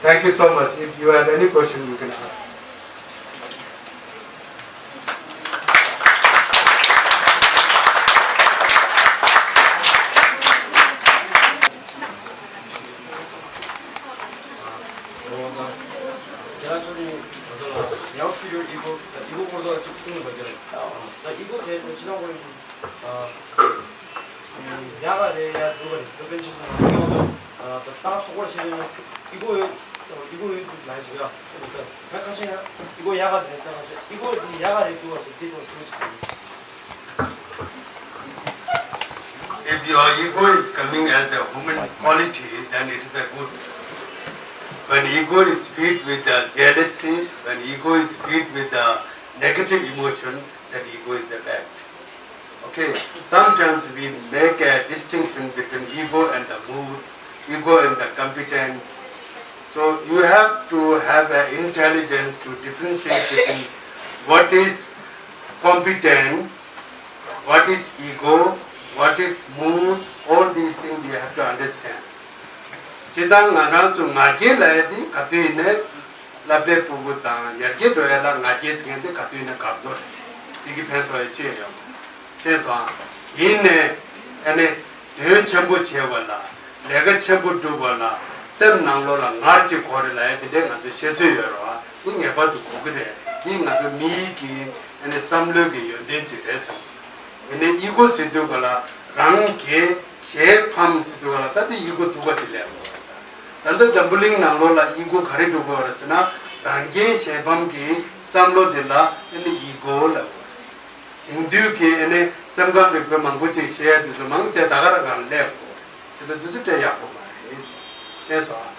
Thank you so much. If you have any question, you can ask. རྒྱ་ལ་ཤོར་ནས་ང་ཚོ་ལ་never feed your ego, the ego སྐོར་ལ་ཞིག་གསུངས་ཡོད་པ་རེད། ད་ego ཟེར་དུས་ཕྱི་ནང་ཁོ་ཡག་ག་རེད་ཡ་སྡུག་ག་རེད་དེ་དཔེ་ཆ་ཚོ་ང་ཚོ་ད་ལྟ་ཆོག་པར་བྱས་ནས་ego ཡོད། ego ཡོད་འདུག་ལབ་ཡ་ཅིག་ཡ། ད་ཁ་ཤས་ཡ་ego ཡག་ག་རེད། ད་ཁ་ཤས་ego འདི་ཡག་ག་རེད་སྡུག་ག་རེད་དེ་ཚོ་སུ་ཅིག་ཟེར། If your ego is coming as a human quality, then it is a good. When ego is fed with the jealousy, when ego is fed with the negative emotion, then ego is a bad. Okay, sometimes we make a distinction between ego and the mood, ego and the competence. So you have to have an intelligence to differentiate between what is competent, what is ego, what is mood, all these things we have to understand. ཇི་ལྟར་ང་རང་ཚོ་ང་རྒྱལ་ལབ་ཡ་དེ་ག་དུས་ཡིན་ནའི་བསླབ་པའི་ཕུང་པོ་དང་ཡར་རྒྱས་འགྲོ་ཡ་ལ་ང་རྒྱལ་ཟེར་མཁན་དེ་ག་དུས་ཡིན་ནའི་འགབ་རྡོ་རེད། དེ་གི་ཕན་ཐོགས་ཡ་ཅི་ཡང་ཡོད་མ་རེད། ཤེས་སོང་། ཡིན་ནའི་ཨ་ནི་དོན་ཆེན་པོ་བྱེད་པ་ལ། ལས་ཀ་ཆེན་པོ་སྒྲུབ་པ་ལ་སེམས་ནང་ལོགས་ལ་ངར་གཅིག་དགོས་རེད་ལབ་ཡ་དེ་འདྲའི་ང་ཚོ་བཤད་སྲོལ་ཡོད་རེད་བ། འདི་ངེས་པར་དུ་དགོས་ཀྱི་རེད། འདི་ང་ཚོ་མིའི་གི་ཨ་ནི་བསམ་བློའི་གི་ཡོན་ཏན་ཅིག་རེད་བསམ། ཡིན་ནའི་ego ཟེར་དུས་ག་ལ་རང་རྒྱལ་གཞན་ཕམ་ཟེར་དུས་ག་ལ་ད་ལྟ་ego སྡུག་པ་དེ་ལས་མ་རེད། ད་ལྟ་འཛམ་བུ་གླིང་ནང་ལོགས་ལ་ego ག་རེ་སྒྲུབ་དགོས་རེད་ཟེར་ན་རང་རྒྱལ་གཞན་ཕམ་གྱི་བསམ་བློ་དེ་ལ་ཨ་ནི་ego ལབ་དགོས་རེད། དེང་དུས་ཀྱི་ཨ་ནི་སེམས་ཁམས་རིག་པའི་མང་པོ་ཅིག་བཤད་ཡ་དེ་ཚོ་མང་ཆེ་ད་ག་རང་ག་ལ་སླེབས་དགོས་རེད། དེ་ཚོ་དེ་ཚོ་དཔེ་ཡག་པོ་མ་རེད། ཤེས་སོང་ཨ།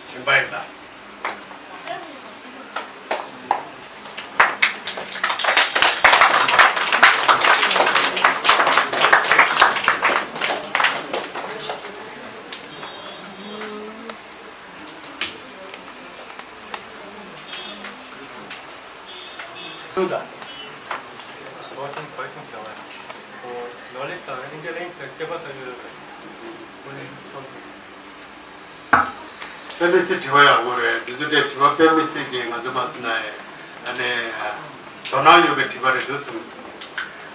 ཞིམ་པ་ཡིན་ད། ལུགས་དང་། ནོར་སྲིད་བར་ཁྱུང་བྱ་བ། ནོར་ལེགས་དང་ཨིན་ཇི་ལིང་གི་ཁྱད་པར་ལྟ་བུ་ཡོད་པས། དཔེ་མི་སྲིད་དྲི་བ་ཡག་པོ་རེད། འདི་ཚོ་དེ་དྲི་བ་དཔེ་མི་སྲིད་ཀྱི་ང་ཚོ་མ་སྲིད་ན་ཨེ་ཨ་ནི་དོ་སྣང་ཡོད་པའི་དྲི་བ་རེད་འདུག་བསམ།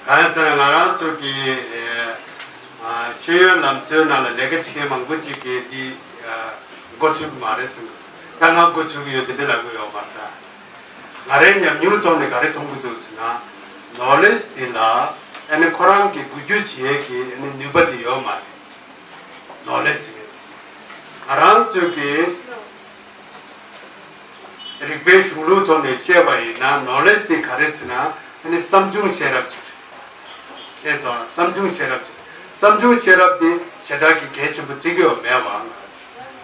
གང་ཡིན་ཟེར་ན་ང་རང་ཚོ་གི་ཨེ་ཤེས་ཡོན་ལམ་སྲོལ་ནང་ལ་ལས་ཀ་བྱེད་མཁན་མང་པོ་ཅིག་གིས་འདི་མགོ་ཚོད་ཀྱི་མ་རེད་བསམ། ད་ང་མགོ་ཚོད་ཀྱི་ཡོད་དེ་འདྲ་ལབ་ཀྱི་ཡོད་མ་རེད་ད། ང་རའི་ཉམས་མྱོང་ཐོག་ནས་ག་རེ་མཐོང་གི་འདུག་ཟེར་ན། ནོར་ལེཇ་དེ་ལ་ཨ་ནི་ཁོ་རང་གི་འགུལ་སྐྱོད་བྱེད་ཡས་ཀྱི་ཨ་ནི་ནུས་པ་དེ་ཡོད་མ་རེད། ནོར་ལེཇ་ཟེར་མཁན་དེ། ང་རང་ཚོས་ཀྱི་ རིག་པའི་གཞུང་ལུགས་ཐོག་ནས་བཤད་པ་ཡིན་ན་ནོ་ལེཇ་དེ་ག་རེ་ཟེར་ན་ཨ་ནི་བསམ་བྱུང་ཤེས་རབ་ཅིག་རེད། ཨེ་ཙང་བསམ་བྱུང་ཤེས་རབ་ཅིག་བསམ་བྱུང་ཤེས་རབ་དེ་ཞེ་དྲག་གི་གལ་ཆེན་པོ་བརྩི་གི་ཡོད་མེད་པ།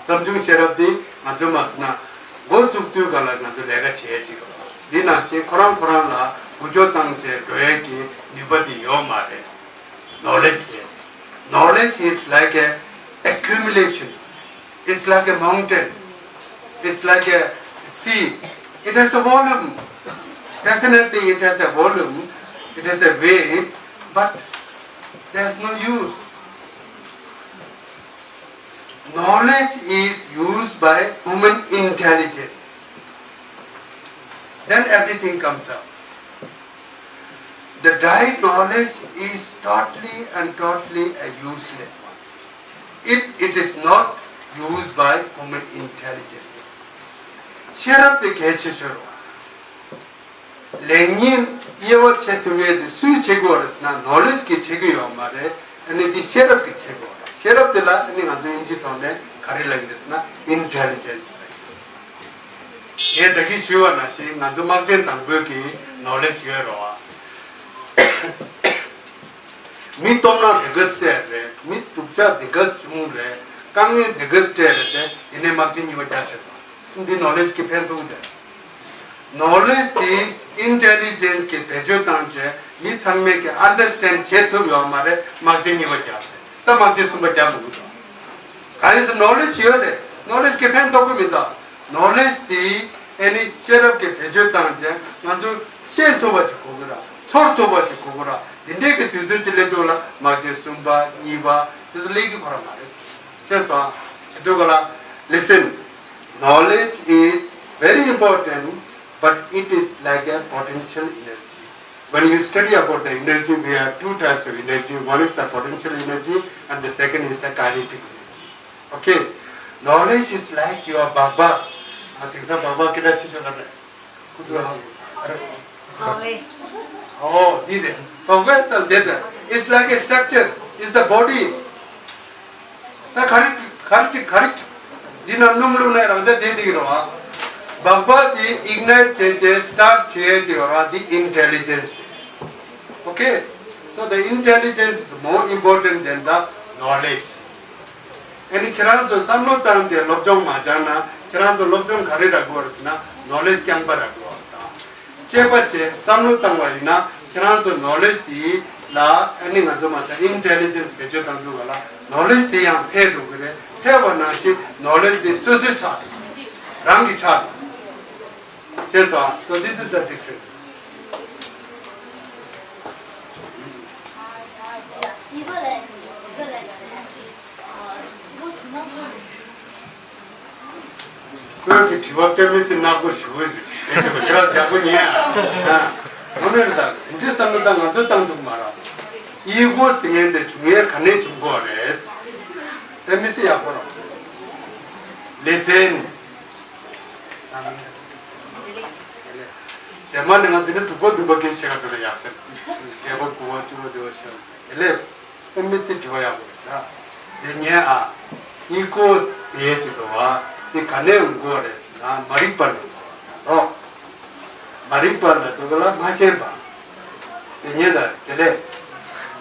བསམ་བྱུང་ཤེས་རབ་དེ་ང་ཚོ་མ་ཟེར་ན་འགོ་བཙུགས་དུས་ག་ལ་ང་ཚོ་ལས་ཀ་བྱེད་ཡས་ཅིག་ཡོད། འདི་ནང་བཞིན་ཁོ་རང་ཁོ་རང་ལ་འགུལ་སྐྱོད་བཏང་བྱས་འགྲོ་ཡས་ཀྱི་ནུས་པ་དེ་ཡོད་མ་རེད། Knowledge is, knowledge is like a accumulation. It's like a mountain. It's like a sea. It has a volume. Definitely, it has a volume. It has a weight, but there's no use. Knowledge is used by human intelligence. Then everything comes up. The dry knowledge is totally and totally a useless one. If it is not used by human intelligence. ཤེས་རབ་དེ་གལ་ཆེ་ཤོས་རེད། ལེགས་ཉེས་དབྱེ་བ་ཕྱེ་ཐུབ་ཡས་དེ་སུས་བྱེད་དགོས་རེད་ཟེར་ན་ནོ་ལེཇ་གིས་བྱེད་ཀྱི་ཡོད་མ་རེད། ཨ་ནི་དེ་ཤེས་རབ་ཀྱིས་བྱེད་དགོས་རེད། ཤེས་རབ་དེ་ལ་ཨ་ནི་ང་ཚོ་དབྱིན་ཇི་ཐོག་ནས་ག་རེ་ལབ་ཀྱི་རེད་ཟེར་ན་ཨིན་ཊེ་ལི་ཇེན་སི་རེད། ངས་ད་གིན་ཞུས་པ་ནང་བཞིན་ང་ཚོ་དམག་ཆེན་དང་པོའི་གི་ནོ་ལེཇ་ཡོད་རེད་བ། མི་སྟོབས་ན་དེ་ག་ཚད་རེད། མི་སྡུག་ཅག་དེ་ག་བྱུང་རེད། དཀའ་ངལ་དེ་ག་འཕྲད་རེད་དེ་ཡིན་ནའི་དམག་ཆེན་གཉིས་པ་རྒྱག་བྱེད་དང་། འདི་ནོ་ལེཇ་གི་ཕན་ཐོགས་དེ། ནོ་ལེཇ་དེ་ཨིན་ཊེ་ལི་ཇེན་སི་གི་བེད་སྤྱོད་བཏང་བྱས་མི་ཚང་མས་ཀྱི་ཨན་ཌར་སི་ཊེན་ཌ་བྱེད་ཐུབ་ཡོད་མ་རེད། དམག་ཆེན་གཉིས་པ་རྒྱག་རེད། ད་དམག་ཆེན་གསུམ་པ་རྒྱག་མི་དགོས་དང་། གང་ཡིན་ཟེར་ནོ་ལེཇ་ཡོད་རེད། ནོ་ལེཇ་གི་ཕན་ཐོགས་ཀྱི་མི་འདུག་ནོ་ལེཇ་དེ་ཨེ་ནི་ཤེས་རབ་ཀྱི་བེད་སྤྱོད་བཏང་བྱས་ང་ཚོ་ཤེས་ཐུབ་པ་ཅིག་དགོས་ཀྱི་ར། ཚོར་ཐུབ་པ་ཅིག་དགོས་ཀྱི་ར། འདི་འདྲའི་གི་དུས་ཚོད་ཅིག་སླེབས་འདུག་ལ་དམག་ཆེན་གསུམ་པ་གཉིས་པ་དེ་ཚོ་སླེབས་ཀྱི་ཁོ་རང་མ་རེད། ཤེས་སོང་། དེ་དུས་ག་ལ། Listen, knowledge is very important, but it is like a potential energy. When you study about the energy, we have two types of energy. One is the potential energy and the second is the kinetic energy. Okay? Knowledge is like your baba. I think so, baba kida chicho kar rahe. Oh, did it? Baba is the leader. It's like a structure. It's the body. ད་ག་རེ་ག་རེ་ཅིག་ག་རེ། འདི་ན་སྣུམ་བླུགས་ནས་རང་ཅག་བསྡད་བསྡད་ཀྱི་རེད་བ། སྦག་སྦག་དེ་ཨིག་ནའི་ཊི་བྱས་བྱས་སི་ཊར་ཊི་བྱས་བྱས་ཡོད་ར། འདི་ཨིན་ཊེ་ལི་ཇེན་སི་རེད། Okay, so the intelligence is more important than the knowledge. ཨ་ནི་ཁྱེད་རང་ཚོ་བསམ་བློ་བཏང་སྟེ་སློབ་སྦྱོང་མ་སྦྱངས་ན་ཁྱེད་རང་ཚོ་སློབ་སྦྱོང་ག་རེ་རག་གི་ཡོད་རེད་ཟེར་ན་ནོ་ལེཇ་རྐྱང་པ་རག་གི་ཡོད་རེད་ད། དཔྱད་པ་བྱས་བསམ་བློ་བཏང་བ་ཡིན་ན་ཁྱེད་རང་ཚོ་ནོ་ལེཇ་དེ་ལ་ཨ་ནི་ང་ཚོ་མ་ཟད་ཨིན་ཊེ་ལི་ཇེན་སི་བེད་སྤྱོད་བཏང་དུས་ག་ལ་ནོ་ལེཇ་དེ་ཡང་འཕེལ་འགྲོ་གི་རེད། འཕེལ་བ་ནང་བཞིན་ནོ་ལེཇ་དེ་སོ་སོའི་ཆགས་འགྲོ། རང་གི་ཆགས་འགྲོ། ཤེས་སོང་། So this is the difference. ཁོས་ཀྱི་དྲི་བ་དཔེ་མི་སྲིད་ནག་པོ་ཞུ་གི་འདུག་དེ་ཚོ་ཁྱེད་རང་ཡག་པོ་ཉན་ཨ། ཨ། དངོས་གནས་རེད་ད། འདི་བསམ་བློ་བཏང་ང་ཚོ་བཏང་ཐུབ་མ་རེད། ཨི་གོ་ཟེར་མཁན་དེ་བྱུང་ཡས་ག་ནས་བྱུང་གི་ཡོད་རེད། དཔེ་མི་སྲིད་ཡག་པོ་རེད། ལེ་སན། རྗེས་མ་ནས་ང་འདི་ནས་དུག་པ་འདུག་པ་སྐད་ཆ་བཤད་ག་འགྲོ་ན་ཡག་ཟེར། བརྒྱད་པ་དགུ་པ་བཅུ་པ་འདི་པ་བཤད་དེ་ལས། དཔེ་མི་སྲིད་དྲི་བ་ཡག་པོ་རེད་ཤག་དེ་ཉན་ཨ། ཨི་གོ་ཟེར་ཡས་ཅིག་འདུག་བ། དེ་ག་ནས་འོང་གི་ཡོད་རེད་ཟེར་ན་མ་རིག་པ་ནས་འོང་གི་ཡོད་རེད། མ་རིག་པ་ལ་འདུག་ག་ལ་མ་ཤེས་པ། དེ་ཉན་ད་དེ་ལས།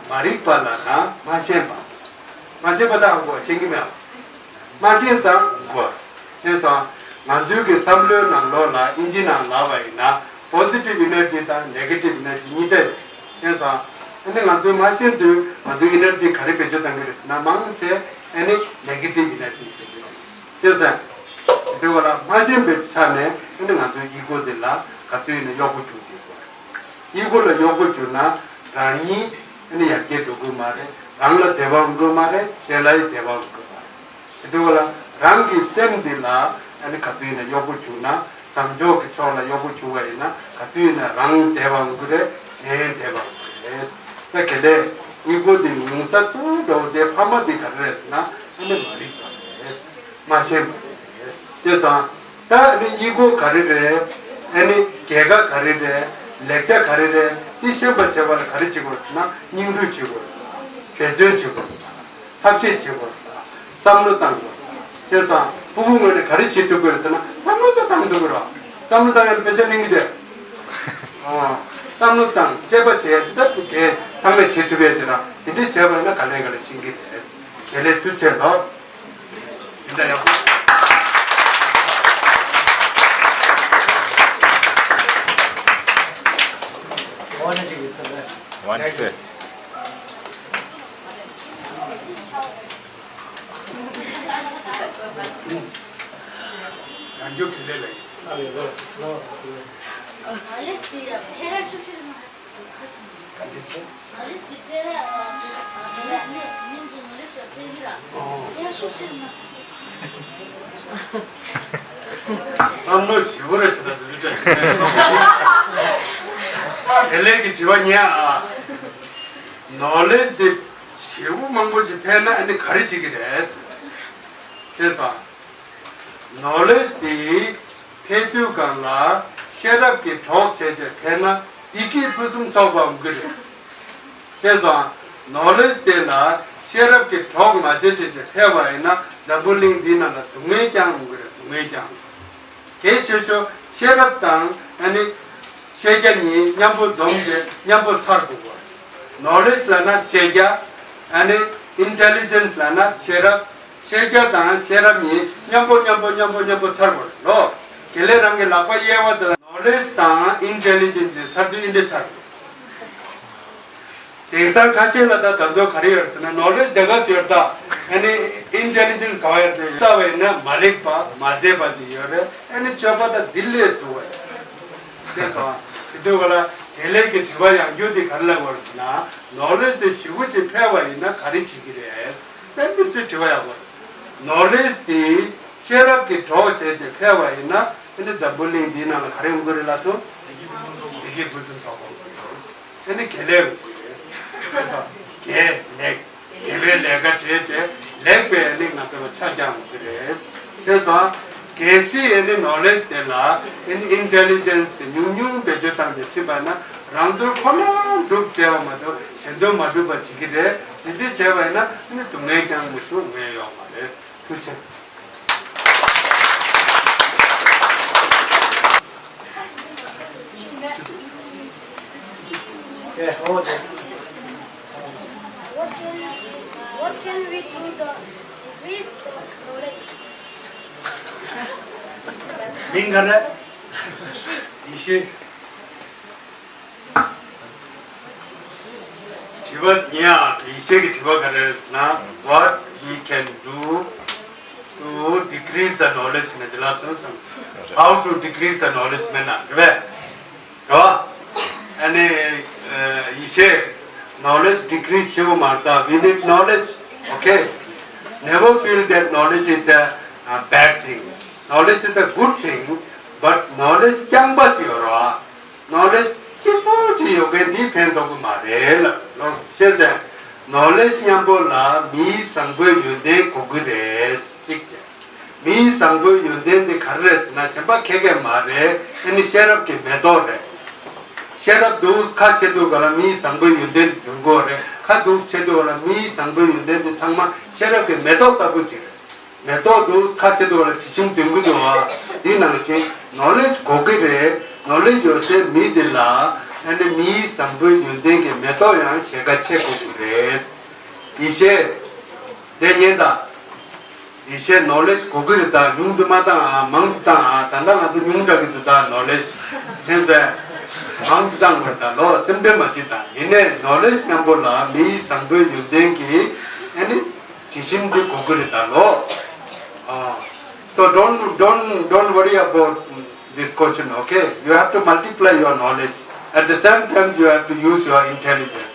མ་རིག་པ་ལ་ན་མ་ཤེས་པ། མ་ཤེས་པ་དག་གོ་ཤེས་ཀྱི་མེད། མ་ཤེས་ཙང་གོ། ཤེས་ཙང་། ང་ཚོའི་གི་བསམ་བློའི་ནང་ལོགས་ལ་ཨིན་ཇི་ནང་ལབ་པ་ཡིན་ན་positive energy དང་negative energy གཉིས་ཆ་ཡོད། ཤེས་ཙང་། ཨ་ནི་ང་ཚོའི་མ་ཤེས་དུས་ང་ཚོའི་ཨེ་ནར་ཇི་ག་རེ་བེད་སྤྱོད་གཏང་གི་རེད་ཟེར་ན་མང་ཆེ་ཨ་ནི་negative energy བེད་སྤྱོད་གཏང་གི་རེད། ཤེས་ཙང་། དེ་བ་ལ་མ་ཤེས་པའི་ཆ་ནས་ཨ་ནི་ང་ཚོའི་ཨི་གོ་དེ་ལ་ག་དུས་ཡིན་ན་གཡོག་པོ་བྱུང་དེ་གོ། ཨི་གོ་ལ་གཡོག་པོ་གྱུར་ན་རང་ཉིད་ཨ་ནི་ཡར་རྒྱས་འགྲོ་གི་མ་རེད། རང་ལ་བདེ་བ་ཡོང་གི་མ་རེད། གཞན་ལ་ཡང་བདེ་བ་ཡོང་གི་མ་རེད། དེ་དུས་ལ་རང་གི་སེམས་འདི་ལ་ཨ་ནི་ག་དུས་ཡིན་ན་གཡོག་པོ་གྱུར་ན་བཟང་ཕྱོགས་ཀྱི་ཕྱོགས་ལ་གཡོག་པོ་གྱུར་བ་ཡིན་ན་ག་དུས་ཡིན་ན་རང་བདེ་བ་ཡོང་གི་རེད། གཞན་བདེ་བ་ཡོང་གི་རེད། ད་གལ་ཏེ་ཨི་གོ་འདི་ཉུང་ས་གཙོ་བོ་འགྲོ་བ་དེ་ཕ་མ་འདི་ག་རེ་རེད་ཟེར་ན་ཨ་ནི་མ་རིག་པ་རེད། མ་ཤེས་པ་རེད། དེ་ཙང་། ད་ཨ་ནི་ཨི་གོ་ག་རེ་རེད། ཨ་ནི་རྒྱལ་ཁ་ག་རེ་རེད། ལེགས་ཆ་ག་རེ་རེད། དེ་ཤེས་པར་བྱེད་པ་ལ་ག་རེ་བྱེད་དགོས་ཟེར་ན་སྙིང་བསྡུས་བྱེད་དགོས། འབད་བརྩོན་བྱེད་དགོས། ཐབས་ཤེས་བྱེད་དགོས། བསམ་བློ་བཏང་དགོས། བྱས་ཙང་ཕྲུ་གུ་ངོས་ནས་ག་རེ་བྱེད་ཐུབ་དགོས་རེད་ཟེར་ན་བསམ་བློ་ད་བཏང་ཐུབ་ཀྱི་རེད། བསམ་བློ་བཏང་ཡ་ལ་དཔེ་ཆ་གླེང་གི་དེ། ཨ། བསམ་བློ་བཏང་དཔྱད་པ་བྱས་ད་དུ་གས་ཚང་མས་བྱེད་ཐུབ་ཡས་དེ་ར་དེ་འདྲས་བྱས་པ་ཡིན་ན་ག་ལེ་ག་ལེ་ཤེས་ཀྱི་རེད། དེ་ལས་ཐུགས་རྗེ་ཆེ་ལོ། ཡིན་ད་ཡག་པོ། One sec. རང་རྒྱུ་གི་ལས་ལ་ཡིན། ཨ་ལེ་སི་ཕེ་ར་ཤུ་ཤུ་མ་ཁ་ཆུ། ཨ་ལེ་སི། ཨ་ལེ་སི་ཕེ་ར་ནོ་ལེ་ཇི་མེད་མིན་དུ་ནོ་ལེ་ཇི་ཕེ་གི་ར་ཕེ་ཤུ་ཤུ་མ། བསམ་བློ་ཞིབ་པོ་རེ་བྱེད་ན་དེ་འདྲ་དྲན་གི་མེད། དེ་ལས་ཀྱི་དྲི་བ་ཉན་ཨ། ནོ་ལེ་ཇི་དེ་ཞེ་པོ་མང་པོ་ཞིག་འཕེལ་ན་ཨ་ནི་ག་རེ་བྱེད་ཀྱི་རེད། ཤེས་སོང་། ནོ་ལེ་ཇི་དེ་འཕེལ་དུས་སྒང་ལ་ཤེས་རབ་ཀྱི་གྲོགས་བྱས་བྱས་འཕེལ་ན་བདེ་སྐྱིད་ཕུན་སུམ་ཚོགས་པ་འོང་གི་རེད། ཤེས་སོང་། ནོ་ལེ་ཇི་དེ་ལ་ཤེས་རབ་ཀྱི་གྲོགས་མ་བྱས་བྱས་བྱས་འཕེལ་བ་ཡིན་ན་འཛམ་བུ་གླིང་འདིའི་ནང་ལ་སྡུག་བསྔལ་རྐྱང་འོང་གི་རེད། སྡུག་བསྔལ་རྐྱང་། གལ་ཆེ་ཤོས་ཤེས་རབ་དང་ཨ་ནི་ཤེས་རྒྱ་གཉིས་མཉམ་པོ་འཛོམས་ཏེ་མཉམ་པོ་ཚར་དགོས་པ། ནོ་ལེ་ཇི་ལབ་ན་ཤེས་རྒྱ། ཨ་ནི་ཨིན་ཊེ་ལི་ཇེན་སི་ལབ་ན་ཤེས་རབ། ཤེས་རྒྱ་དང་ཤེས་རབ་གཉིས་མཉམ་པོ་མཉམ་པོ་མཉམ་པོ་མཉམ་པོ་ཚར་དགོས་རེད་ལོ། དགེ་ལེགས་རང་གི་ལག་པ་གཡས་པ་དེ་ལ་ནོ་ལེ་ཇི་དང་ཨིན་ཊེ་ལི་ཇེན་སི་ཚར་དུས་ཨིན་ཊེ་ཚར་དགོས། དེང་སང་ཁ་ཤས་ལ་ད་ད་དུང་ག་རེ་ཡོད་ཟེར་ན་ནོ་ལེ་ཇི་དེ་ག་ཚོད་ཡོད་ད། ཨ་ནི་ཨིན་ཊེ་ལི་ཇེན་སི་ག་བ་ཡོད་དེ་ལྟ་བས་ན་མ་ལེགས་པ་མ་མཛེས་པ་ཅིག་ཡོད་རེད། ཨ་ནི་སྤྱོད་པ་ད་འདི་ལས་སྡུག་བས། ཤེས་སོང་། དེ་དུས་ག་ལ་དེ་ལས་ཀྱི་དྲི་བ་ཡང་རྒྱུ་དེ་ག་རེ་ལབ་དགོས་ཟེར་ན་ནོ་ལེ་ཇི་དེ་ཞེ་པོ་ཅིག་འཕེལ་བ་ཡིན་ན་ག་རེ་བྱེད་ཀྱི་རེད། དཔེ་མི་སྲིད་དྲི་བ་ཡག་པོ་རེད། ནོ་ལེ་ཇི་དེ་ཤེས་རབ་ཀྱི་གྲོགས་བྱས་ཅིག་འཕེལ་བ་ཡིན་ན་ཨ་ནི་འཛམ་བུ་གླིང་འདིའི་ནང་ལ་ག་རེ་ཡོང་གི་རེད་ལབ་སོང་། བདེ་སྐྱིད་ཕུན་སུམ་ཚོགས་པ་ཡོང་གི་རེད། ཨ་ནི་དགེ་ལེགས་ཡོང་གི་རེད། དགེ་ལེགས། དགེ་བའི་ལས་ཀ་བྱས་བྱས་ལེགས་པའི་ཨ་ནི་ང་ཚོ་ལ་ཆ་རྐྱང་ཡོང་གི་རེད། ཤེས་སོང་། གལ་སྲིད་ཨ་ནི་ནོ་ལེ་ཇི་དེ་ལ་ཨ་ནི་ཨིན་ཊེ་ལི་ཇེན་སི་ཉུང་ཉུང་བེད་སྤྱོད་བཏང་སྟེ་ཕྱིན་པ་ན་རང་དོན་ཁོ་ན་འགྲུབ་བསྡད་པ་མ་གཏོགས་གཞན་དོན་མ་འགྲུབ་པ་བྱེད་ཀྱི་རེད། དེ་འདྲ་བྱས་པ་ཡིན་ན་ཨ་ནི་སྡུག་བསྔལ་རྐྱང་མི་ཞུ་ངེས་ཡོད་མ་རེད། ཐུགས་རྗེ་ཆེ། What can we, what can we do the degrees of knowledge? མིང་ག་རེ། ཡེ་ཤེས། དྲི་བ་ཉེ་ཡ་ཡེ་ཤེས་ཀྱི་དྲི་བ་ག་རེ་རེད་ཟེར་ན། What we can do to decrease the knowledge ནས་ལབ་སོང་བསམ། How to decrease the knowledge མེད་ན་རེད་པས། རེད་བ། ཨ་ནི་ཡེ་ཤེས། Knowledge decrease བྱེད་དགོས་མ་རེད་ད། We need knowledge. Okay. Never feel that knowledge is a, a bad thing. Knowledge is a good thing. But knowledge རྐྱང་པ་ཅིག་ཡོད་རེད་བ། ནོ་ལེཇ་གཅིག་པོ་ཅིག་ཡོད་མཁན་འདིས་ཕན་ཐོགས་ཀྱི་མ་རེད་ལབ་ལོ། ཤེས་ཚེ། ནོ་ལེཇ་མཉམ་པོ་ལ་མིའི་བཟང་པོའི་ཡོན་ཏན་དགོས་ཀྱི་རེད། གཅིག་བྱས། མིའི་བཟང་པོའི་ཡོན་ཏན་དེ་ག་རེ་རེད་ཟེར་ན་གཞན་པ་ཁེ་གེ་མ་རེད། ཨ་ནི་ཤེས་རབ་ཀྱི་མེ་ཏོག་རེད། ཤེས་རབ་འདུག་ཁ་ཕྱེ་དུས་ག་ལ་མིའི་བཟང་པོའི་ཡོན་ཏན་དེ་འདོན་དགོས་རེད། ཁ་འདུག་ཕྱེ་དུས་ག་ལ་མིའི་བཟང་པོའི་ཡོན་ཏན་དེ་ཚང་མ་ཤེས་རབ་ཀྱི་མེ་ཏོག་ལྟ་བུ་ཅིག་རེད། མེ་ཏོག་འདུག་ཁ་ཕྱེ་དུས་ལ་དྲི་ཞིམ་ལྡན་གྱི་འདུག་ཨ། འདི་ནང་བཞིན་ནོ་ལེཇ་དགོས་ཀྱི་རེད། ནོ་ལེཇ་ཡོད་སའི་མི་འདི་ལ་ཨ་ནི་མིའི་བཟང་པོའི་ཡོན་ཏན་གྱི་མེ་ཏོག་ཡང་ཞལ་ཁ་ཕྱེ་དགོས་ཀྱི་རེད། ཡེ་ཤེས། དེ་ཉན་དང་། ཡེ་ཤེས་ནོ་ལེཇ་དགོས་ཀྱི་རེད་ད། ཉུང་དུ་མ་བཏང་ཨ། མང་དུ་བཏང་ཨ། ད་ལྟ་ང་ཚོ་ཉུང་དྲགས་ཀྱི་འདུག་ད་ནོ་ལེཇ། མཁྱེན་སོང་། མང་དུ་བཏང་དགོས་རེད་ད་ལོ། སེམས་ཁྲལ་མ་བྱེད་ད། ཡིན་ནའི་ནོ་ལེཇ་མཉམ་པོ་ལ་མིའི་བཟང་པོའི་ཡོན་ཏན་གྱི་ཨ་ནི། དྲི་ཞིམ་འདི་དགོས་ཀྱི་རེད་ད་ལོ། ཨ། So don't, don't, don't worry about this question, okay? You have to multiply your knowledge. At the same time, you have to use your intelligence.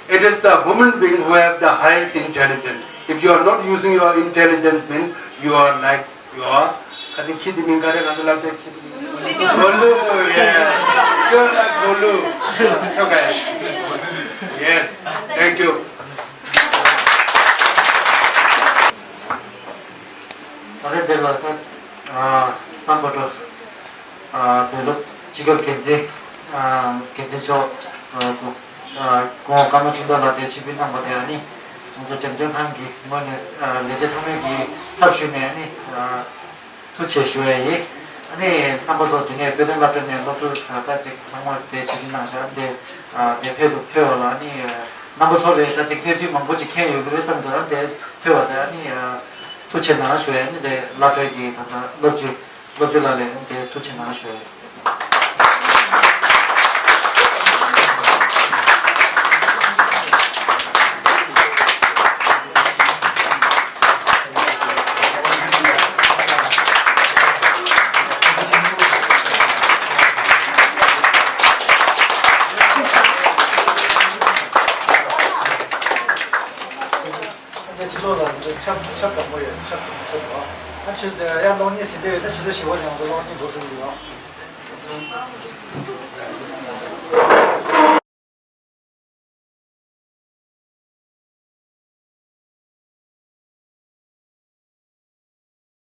It is the human being who have the highest intelligence. If you are not using your intelligence, means you are like, you are, I think, ཁྱི་དེ་མིང་ག་རེ་ང་ཚོ་ལབ་པའི་ཁྱི་དེ་མིང་། བོ་ལུ། Yeah. You are like བོ་ལུ། Okay. Yes. Thank you. ད་རེས་འདི་ལ་ད་ཨ་སམ་བྷོ་ཊ་ཨ་བོད་སློབ་སྤྱི་ཁྱབ་འགན་འཛིན་ཨ་འགན་འཛིན་མཆོག་ཨ་སྐུ་ཨ་སྐུ་ངོ་ཀརྨ་ཆོས་རྡོར་ལགས་དེ་ཆིབས་བསྒྱུར་གནང་བ་དེ་ཨ་ནི་ང་ཚོ་འགྲེམས་སྟོན་ཁང་གི་ངོས་ནས་ཨ་ལས་བྱེད་ཚང་མས་ཀྱི་ཚབ་ཞུས་ནས་ཨ་ནི་ཨ་ཐུགས་རྗེ་ཆེ་ཞུ་ཡ་ཡིན། ཨ་ནི་རྣམ་པ་ཚོ་དེ་ནས་བོད་དོན་བསླབ་གྲྭ་ནས་སློབ་ཕྲུག་ཚོ་ད་ཅིག་ཚང་མ་དེ་བྱེད་ཀྱི་གནང་ཤག་དེ་ཨ་དེ་ཕེབས་ཕེབས་པ་ལ་ཨ་ནི་རྣམ་པ་ཚོ་ལས་ད་ཅིག་གནས་ཚུལ་མང་པོ་ཅིག་མཁྱེན་ཡོད་ཀྱི་རེད་བསམ་འདུག་ཨ་དེ་ཕེབས་པ་དེ་ཨ་ནི་ཐུགས་རྗེ་གནང་ཞུ་ཡ། ཨ་ནི་དེ་བསླབ་གྲྭ་གི་ད་ལྟ་སློབ་སྤྱི་སློབ་སྤྱི་ལགས་ལ་ཨ་ནི་དེ་ཐུགས་རྗེ་གནང་ཞུ་ཡ། ཕྱི་ལོགས་ལ་ཆབ་ཆབ་དང་པོ་ཡོད། ཆབ་དང་པོ་ཤོར་བ། ཨ་ཆུ་ཚོད་ཡར་གློག་བརྙན་ཟིན་བསྡད་ཡོད་ན་ཆུ་ཚོད་བཞི་པ་ནས་ང་ཚོ་གློག་བརྙན་འགོ་ཚུགས་ཀྱི་ཡོད།